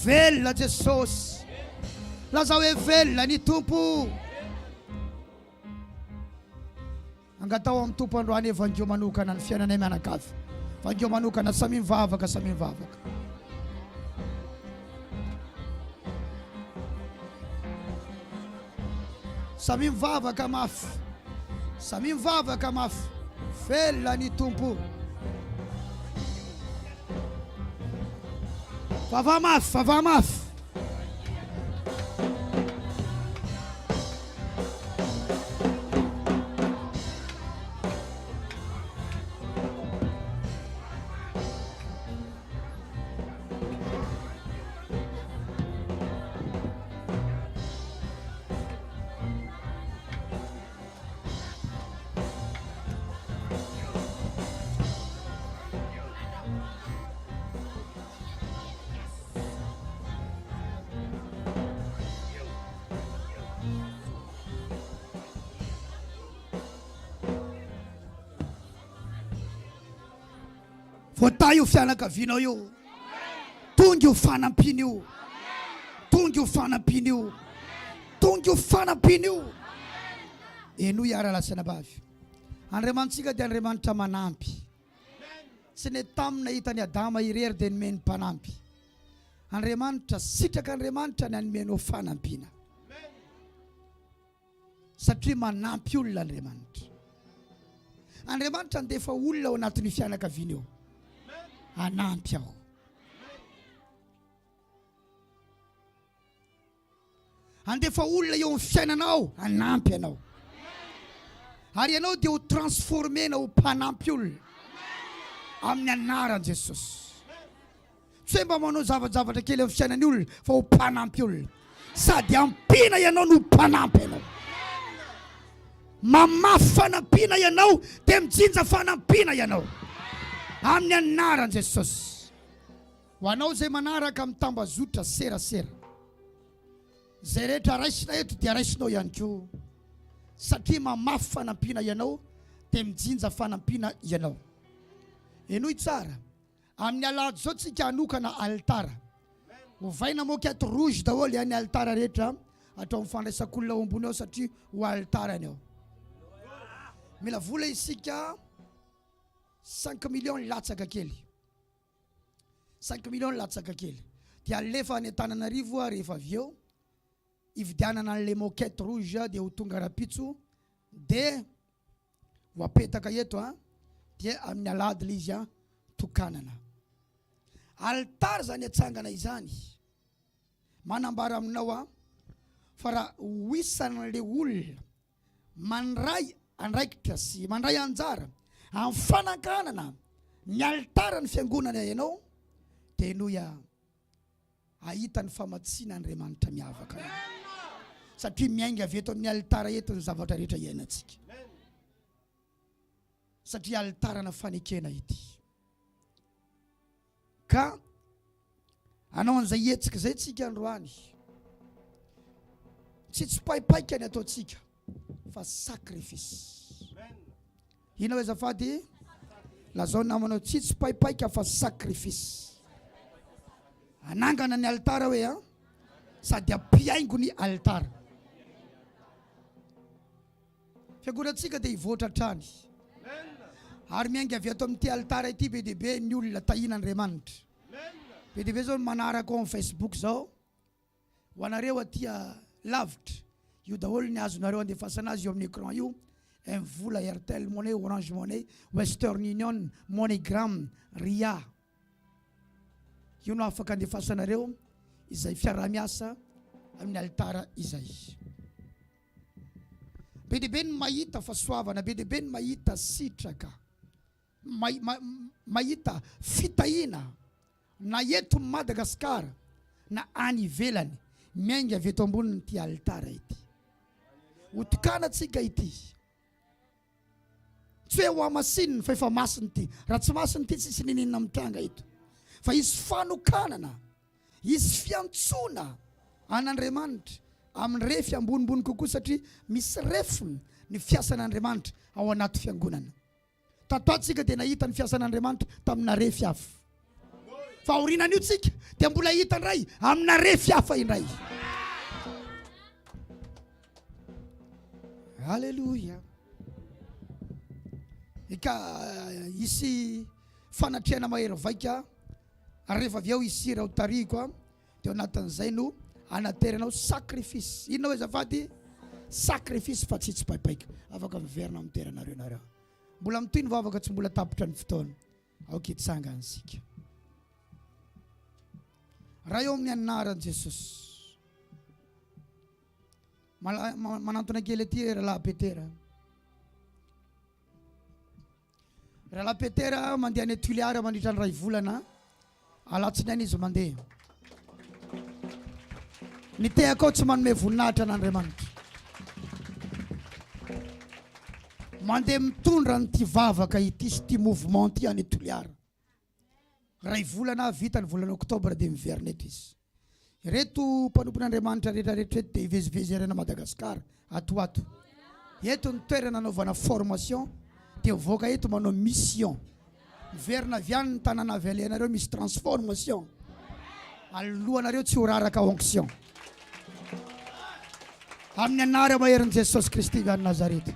Velona Jesosy. Lazao hoe velona ny Tompo. Angataho amin'ny Tompo androany Evangio manokana ny fiainanay mianakavy. Vangio manokana, samia mivavaka, samia mivavaka. Samia mivavaka mafy. Samia mivavaka mafy. Velona ny Tompo. Vava mafy, vava mafy. Voatahy io fianakavianao io. Tonga io fanampiana io. Tonga io fanampiana io. Tonga io fanampiana io. Henoy ary rahalahy sy anabavy. Andriamanitsika dia Andriamanitra manampy. Tsy ny tamin'ny nahita an'i Adama irery dia nomeny mpanampy. Andriamanitra, sitrak'Andriamanitra ny hanome anao fanampiana. Satria manampy olona Andriamanitra. Andriamanitra handefa olona ao anatin'io fianakaviana io. Hanampy aho. Handefa olona eo amin'ny fiainanao hanampy anao. Ary ianao dia ho transformena ho mpanampy olona. Amin'ny anaran'i Jesosy. Tsy hoe mba manao zava-javatra kely amin'ny fiainan'ny olona fa ho mpanampy olona. Sady ampiana ianao no mpanampy anao. Mamafy fanampiana ianao dia mijinja fanampiana ianao. Amin'ny anaran'i Jesosy. Ho anao izay manaraka amin'ny tambazotra serasera. Izay rehetra raisina eto dia raisinao ihany koa. Satria mamafy fanampiana ianao dia mijinja fanampiana ianao. Henoy tsara. Amin'ny alahady izao tsika hanokana alitara. Ovaina moquette rouge daholo ny alitara rehetra hatrao amin'ny fandraisan'olona ao ambony ao satria ho alitara ny ao. Mila vola isika 5 millions latsaka kely. 5 millions latsaka kely. Dia alefa any Antananarivo rehefa avy eo. Hividianana an'ilay moquette rouge dia ho tonga rapitso dia ho apetaka eto a dia amin'ny alahady ilay izy a tokanana. Alitara izany atsangana izany. Manambara aminao aho fa raha ho isan'ilay olona mandray andraikitra sy mandray anjara amin'ny fananganana ny alitaran'ny fiangonana ianao dia henoy aho. Hahita ny famatsiana Andriamanitra miavaka ianao. Satria miainga avy eto amin'ny alitara eto ny zavatra rehetra iainantsika. Satria alitarana fanekena ity. Ka hanao an'izay hetsika izay tsika androany. Tsy tsipaipaika ny ataontsika fa sacrifice. Inona hoe azafady? Lazao ny namanao tsy tsipaipaika fa sacrifice. Hanangana ny alitara hoe an? Sady ampihaingo ny alitara. Fiangonantsika dia hivoatra hatrany. Ary miainga avy ato amin'ity alitara ity be dia be ny olona tahian'Andriamanitra. Be dia be izao ny manaraka ao amin'ny Facebook izao. Ho anareo aty lavitra, io daholo ny azonareo andefasana azy eo amin'ny écran io, MVola, Airtel Money, Orange Money, Western Union, MoneyGram, Ria. Io no afaka andefasanareo izay fiaraha-miasa amin'ny alitara izay. Be dia be ny mahita fahasoavana, be dia be ny mahita sitraka. mahita fitahiana na eto Madagasikara na any ivelany miainga avy eto ambonin'ity alitara ity. Ho tokanantsika ity. Tsy hoe ho hamasininy fa efa masina ity. Raha tsy masina ity tsisy niniana mitranga eto. Fa hisy fanokanana. Hisy fiantsoana an'Andriamanitra amin'ny refy ambonimbony kokoa satria misy refiny ny fiasan'Andriamanitra ao anaty fiangonana. Tato ato isika dia nahita ny fiasan'Andriamanitra tamina refy hafa. Fa aorianan'io tsika dia mbola hahita indray amina refy hafa indray. Alléluia. Eka hisy fanatrehana mahery vaika ary rehefa avy eo hisy hira ho tarihiko a dia ao anatin'izay no anateranao sacrifice. Inona hoe azafady? Sacrifice fa tsy tsipaipaika. Afaka miverina amin'ny toeranareo nareo. Mbola mitohy ny vavaka tsy mbola tapitra ny fotoana. Aoka hitsangana isika. Ray ao amin'ny anaran'i Jesosy. Manantona kely aty rahalahy Petera. Rahalahy Petera mandeha any Toliara mandritra ny ray volana. Alatsinainy izy mandeha. Ny tehaka ao tsy manome voninahitra an'Andriamanitra. Mandeha mitondra an'ity vavaka ity sy ity mouvement ity any Toliara. Ray volana vita ny volana oktobra dia miverina eto izy. Ireto mpanompon'Andriamanitra rehetra rehetra ireto dia hivezivezy erana Madagascar ato ho ato. Eto ny toerana anaovana formation dia mivoaka eto manao mission. Miverina avy any ny tanàna avy alehanareo misy transformation. Alohanareo tsy ho raraka onction. Amin'ny anara maherin'i Jesosy Kristy avy any Nazareta.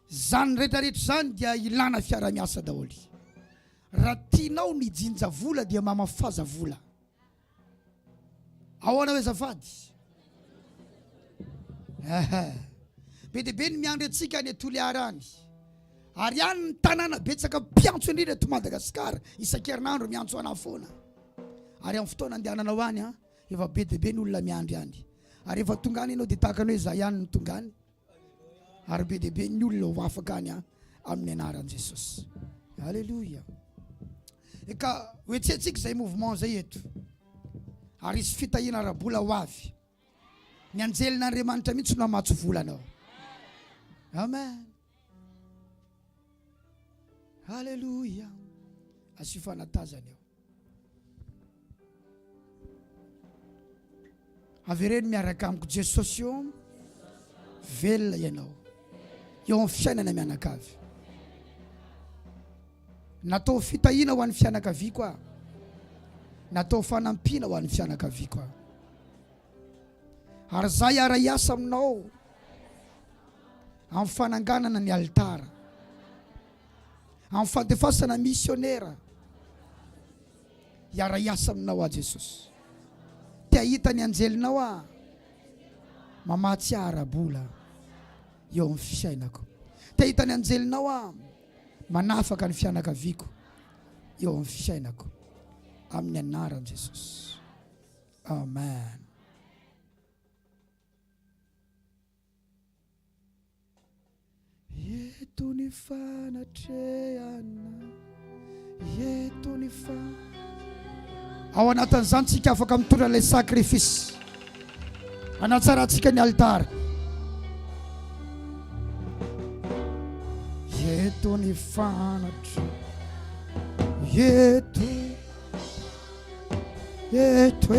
Izany rehetra rehetra izany dia ilana fiara-miasa daholo. Raha tianao ny hijinja vola dia mamafaza vola. Ahoana hoe azafady? Be dia be ny miandry antsika any Toliara any. Ary any ny tanàna betsaka mpiantso indrindra eto Madagasikara. Isan-kerinandro miantso anà foana. Ary amin'ny fotoana andehananao any, efa be dia be ny olona miandry any. Ary rehefa tonga any ianao dia tahaka ny hoe izaho ihany no tonga any. Ary be dia be ny olona ho afaka any amin'ny anaran'i Jesosy. Alléluia. Ka hoetsehantsika izay mouvement izay eto. Ary hisy fitahiana ara-bola ho avy. Ny anjelin'Andriamanitra mihitsy no hamatsy vola anao. Amen. Alléluia. Asio fanatazana eo. Avereno miaraka amiko Jesosy ô, velona ianao eo amin'ny fiainana mianakavy. Natao fitahiana ho an'ny fianakaviako aho. Natao fanampiana ho an'ny fianakaviako aho. Ary za hiara-hiasa aminao amin'ny fananganana ny alitara. Amin'ny fandefasana misionera hiara-hiasa aminao aho Jesosy. Te hahita ny anjelinao aho mamatsy ahy ara-bola eo amin'ny fiainako. Te hahita ny anjelinao aho manafaka ny fianakaviako eo amin'ny fiainako. Amin'ny anaran'i Jesosy. Amen. Eto ny fanatrehana, eto ny fa. Ao anatin'izany tsika afaka mitondra ilay sacrifice. Hanatsarantsika ny alitara. Eto ny fanatra, eto, eto e.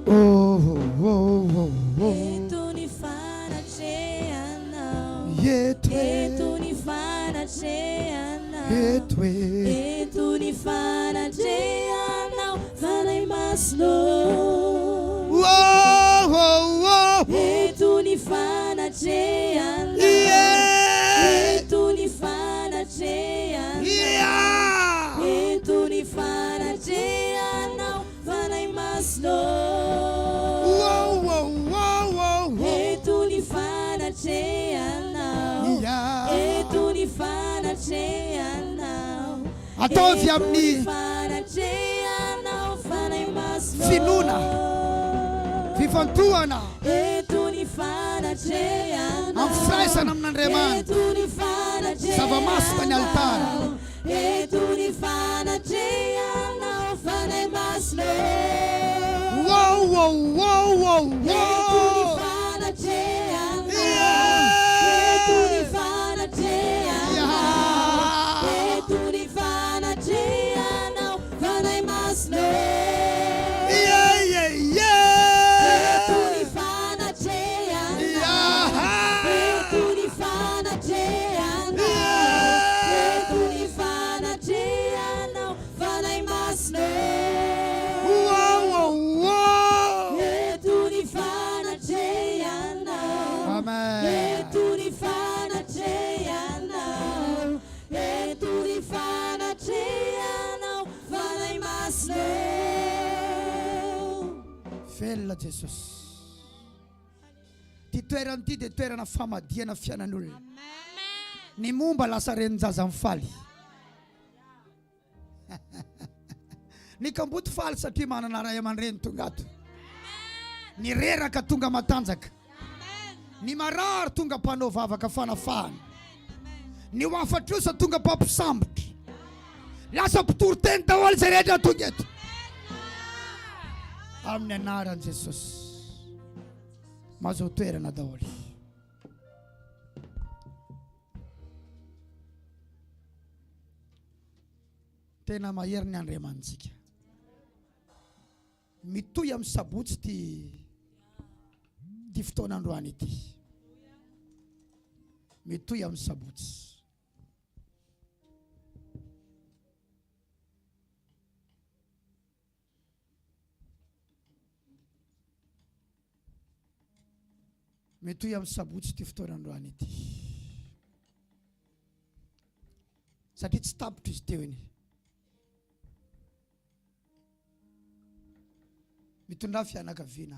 Oh, oh, oh, oh. Eto ny fanatrehanao. Eto e. Eto ny fanatrehanao. Eto e. Eto ny fanatrehanao, Fanahy Masina. Oh, oh, oh. Eto ny fanatrehanao. Yeah. Eto ny fanatrehanao. Yeah. Eto ny fanatrehanao, Fanahy Masina ô. Oh, oh, oh, oh, oh. Eto ny fanatrehanao. Yeah. Eto ny fanatrehanao. Ataovy Eto amin'ny ny fanatrehanao, Fanahy Masina ô. finoana, fifantohana. Eto ny fanatrehanao. Amin'ny firaisana amin'Andriamanitra. Eto ny fanatrehanao. Zava-masina ny alitara. Eto ny fanatrehanao, Fanahy Masina ô. Wow, wow, wow, wow, Eto ny wow. fanatrehanao. Yeah. Eto ny fanatrehanao. Masina Wow, wow. Eto ny fanatrehanao Amen. Eto ny fanatrehanao Eto ny fanatrehanao Fanahy Masina Velona Jesosy. Ity toerana ity dia toerana famadihana fiainan'olona. Ny momba lasa renin-jaza mifaly. Ny kamboty faly satria manana ray aman-dreny tonga ato. Ny reraka tonga matanjaka. Ny marary tonga mpanao vavaka fanafahana. Ny ho afa-trosa tonga mpampisambotra. Lasa mpitory teny daholo izay rehetra tonga eto. Amin'ny anaran'i Jesosy. Mahazo toerana daholo. Tena mahery ny Andriamanitsika. Mitohy amin'ny sabotsy ity ity fotoana androany ity. Mitohy amin'ny sabotsy. Mitohy amin'ny sabotsy ity fotoana androany ity. Satria tsy tapitra izy teo iny. Mitondrà fianakaviana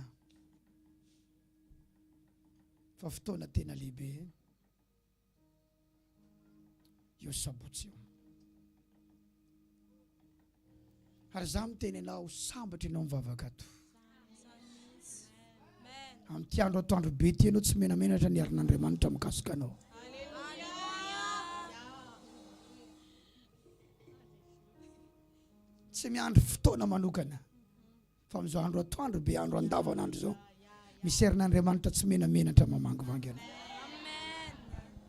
fa fotoana tena lehibe io sabotsy io. Ary za miteny anao sambatra ianao mivavaka ato. Amin'ity andro atoandro be ity ianao tsy menamenatra ny herin'Andriamanitra mikasika anao. Tsy miandry fotoana manokana fa amin'izao andro atoandro be andro andavanandro izao misy herin'Andriamanitra tsy menamenatra mamangivangy anao.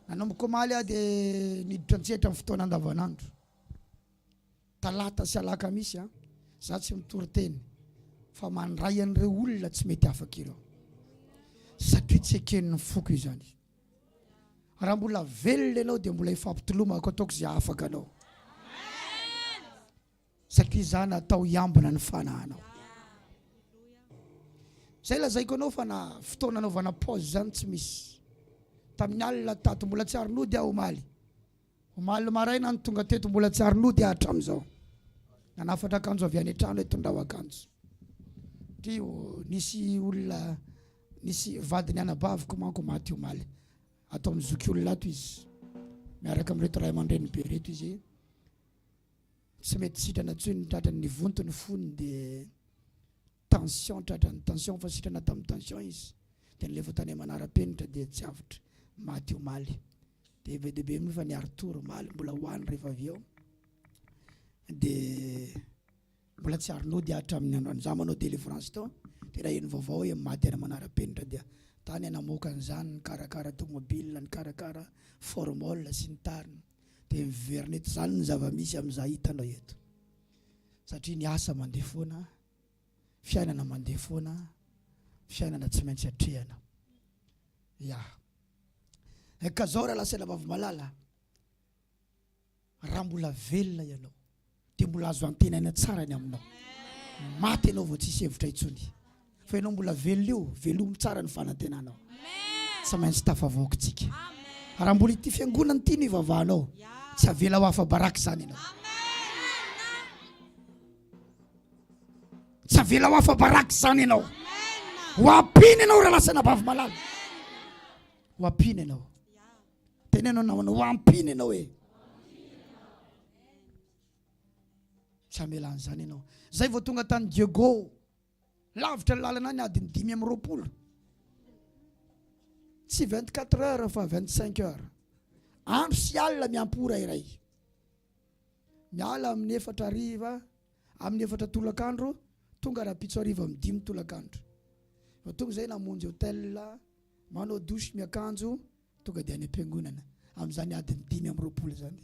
Nanomboka omaly aho dia niditra an-tsehatra amin'ny fotoana andavanandro. Talata sy alakamisy an, za tsy mitory teny fa mandray an'ireo olona tsy mety afaka ireo. Satria tsy eken'ny foko izany. Raha mbola velona ianao dia mbola hifampitolomako ataoko izay hahafaka anao. Satria za natao hiambina ny fanahinao. Zay lazaiko anao fa na fotoana anaovana pause zany tsy misy. Tamin'ny alina tato mbola tsy ary nody aho omaly. Omaly maraina no tonga teto mbola tsy ary nody aho hatramin'izao. Nanafatra akanjo avy any an-trano hoe tondrao akanjo. Satria nisy olona nisy vadin'ny anabaviko manko maty omaly. Ato amin'ny zokiolona ato izy. Miaraka amin'ireto ray aman-dreny be ireto izy. Tsy mety sitrana intsony ny tratrany, nivonto ny fony dia tension tratran'ny tension fa sitrana tamin'ny tension izy dia nilefa tany manara-penitra dia tsy avotra maty omaly dia be dia be moa fa niari-tory omaly mbola ho any rehefa avy eo dia mbola tsy ary nody hatramin'ny androany za manao délivrance tao dia raha eny vaovao hoe maty any manara-penitra dia tany namoaka an'izany nikarakara tomobile nikarakara formol sy ny tariny dia miverina eto izany ny zava-misy amin'izaho hitanao eto satria ny asa mandeha foana fiainana mandeha foana fiainana tsy maintsy atrehana ya ka zao raha lasa vavy malala raha mbola velona ianao dia mbola azo antenaina tsara ny aminao maty ianao vao tsisy hevitra intsony Fa ianao mbola velona io, velomy tsara ny fanantenanao. Tsy maintsy tafavoaka tsika. Raha mbola ity fiangonana ity no ivavahanao, tsy avela ho afa-baraka izany ianao. Tsy avela ho afa-baraka izany ianao. Ho ampiana ianao raha lasa anabavy malala. Ho ampiana ianao. Teneno namanao, ho ampiana ianao e. Tsy hamela an'izany ianao. Zay vao tonga tany Diego. Lavitra ny lalana any adiny 25. Tsy 24 heures fa 25 heures. Andro sy alina miampy ora iray. Miala amin'ny efatra hariva, amin'ny efatra tolakandro, tonga rahampitso hariva amin'ny dimy tolakandro. Vao tonga izay namonjy hotel, manao douche, miakanjo, tonga dia any am-piangonana. Amin'izany adiny 25 izany.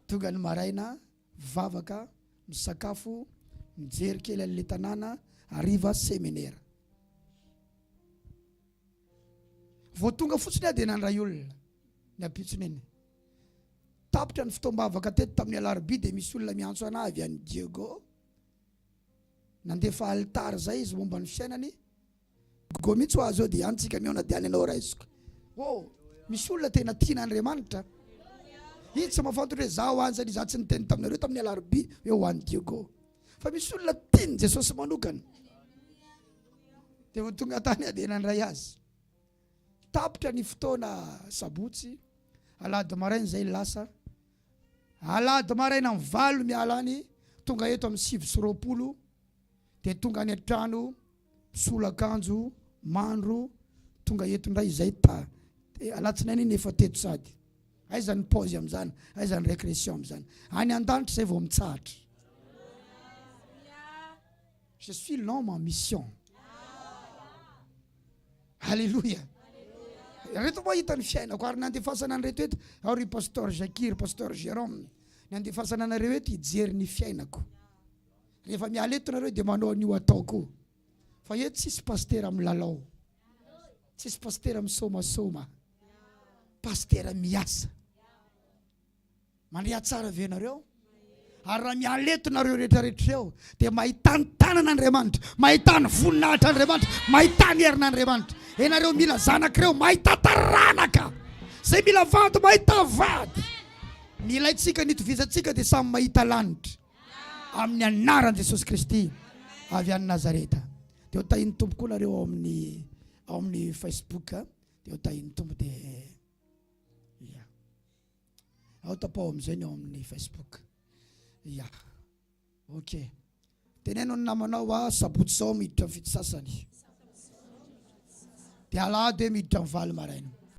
Tonga ny maraina, mivavaka, misakafo, mijery kely an'ilay tanàna, hariva seminera. Vao tonga fotsiny aho dia nandray olona ny ampitsony iny. Tapitra ny fotoam-bavaka teto tamin'ny alarobia dia misy olona miantso anah avy any Diego. Nandefa alitara izay izy momba ny fiainany. Go mihitsy ho azy eo dia any tsika mihaona dia any ianao raisiko. Oh, misy olona tena tian'Andriamanitra. Izy tsy mahafantatra hoe zaho any satria za tsy niteny taminareo tamin'ny alarobia hoe ho any Diego. Fa misy olona tian'i Jesosy manokana. Dia vao tonga tany aho dia nandray azy. Tapitra ny fotoana sabotsy, alahady maraina izay lasa. Alahady maraina amin'ny valo miala any, tonga eto amin'ny 29 dia tonga any an-trano, misolo akanjo, mandro, tonga eto indray izay ta alatsinainy iny efa teto sady. Aiza ny pause amin'izany? Aiza ny récréation amin'izany? Any an-danitra izay vao mitsahatra. Je suis l'homme en mission. Alléluia. Reto moa hita ny fiainako ary nandefasana an'ireto eto ao ry pasteur Jackie, ry pasteur Jérôme. Nandefasana anareo eto hijery ny fiainako. Rehefa miala eto nareo dia manao an'io ataoko. Fa eto tsisy pastera milalao. Tsisy pastera misomasoma. Pastera miasa. Mandria tsara ve nareo? Ary raha miala eto nareo rehetra rehetra eo dia mahita ny tanan'Andriamanitra, mahita ny voninahitr'Andriamanitra, mahita ny herin'Andriamanitra. Ianareo mila zanak'ireo mahita taranaka. Izay mila vady mahita vady. Ny ilaintsika ny itovizantsika dia samy mahita lanitra. Amin'ny anaran'i Jesosy Kristy avy any Nazareta. Dia ho tahin'ny Tompo koa nareo ao amin'ny ao amin'ny Facebook. Dia ho tahin'ny Tompo dia ya. Ao tapaho amin'izay ny ao amin'ny Facebook. Ya. Ok. Teneno ny namanao a sabotsy zao miditra amin'ny fito sasany. Dia alahady hoe miditra amin'ny valo maraina.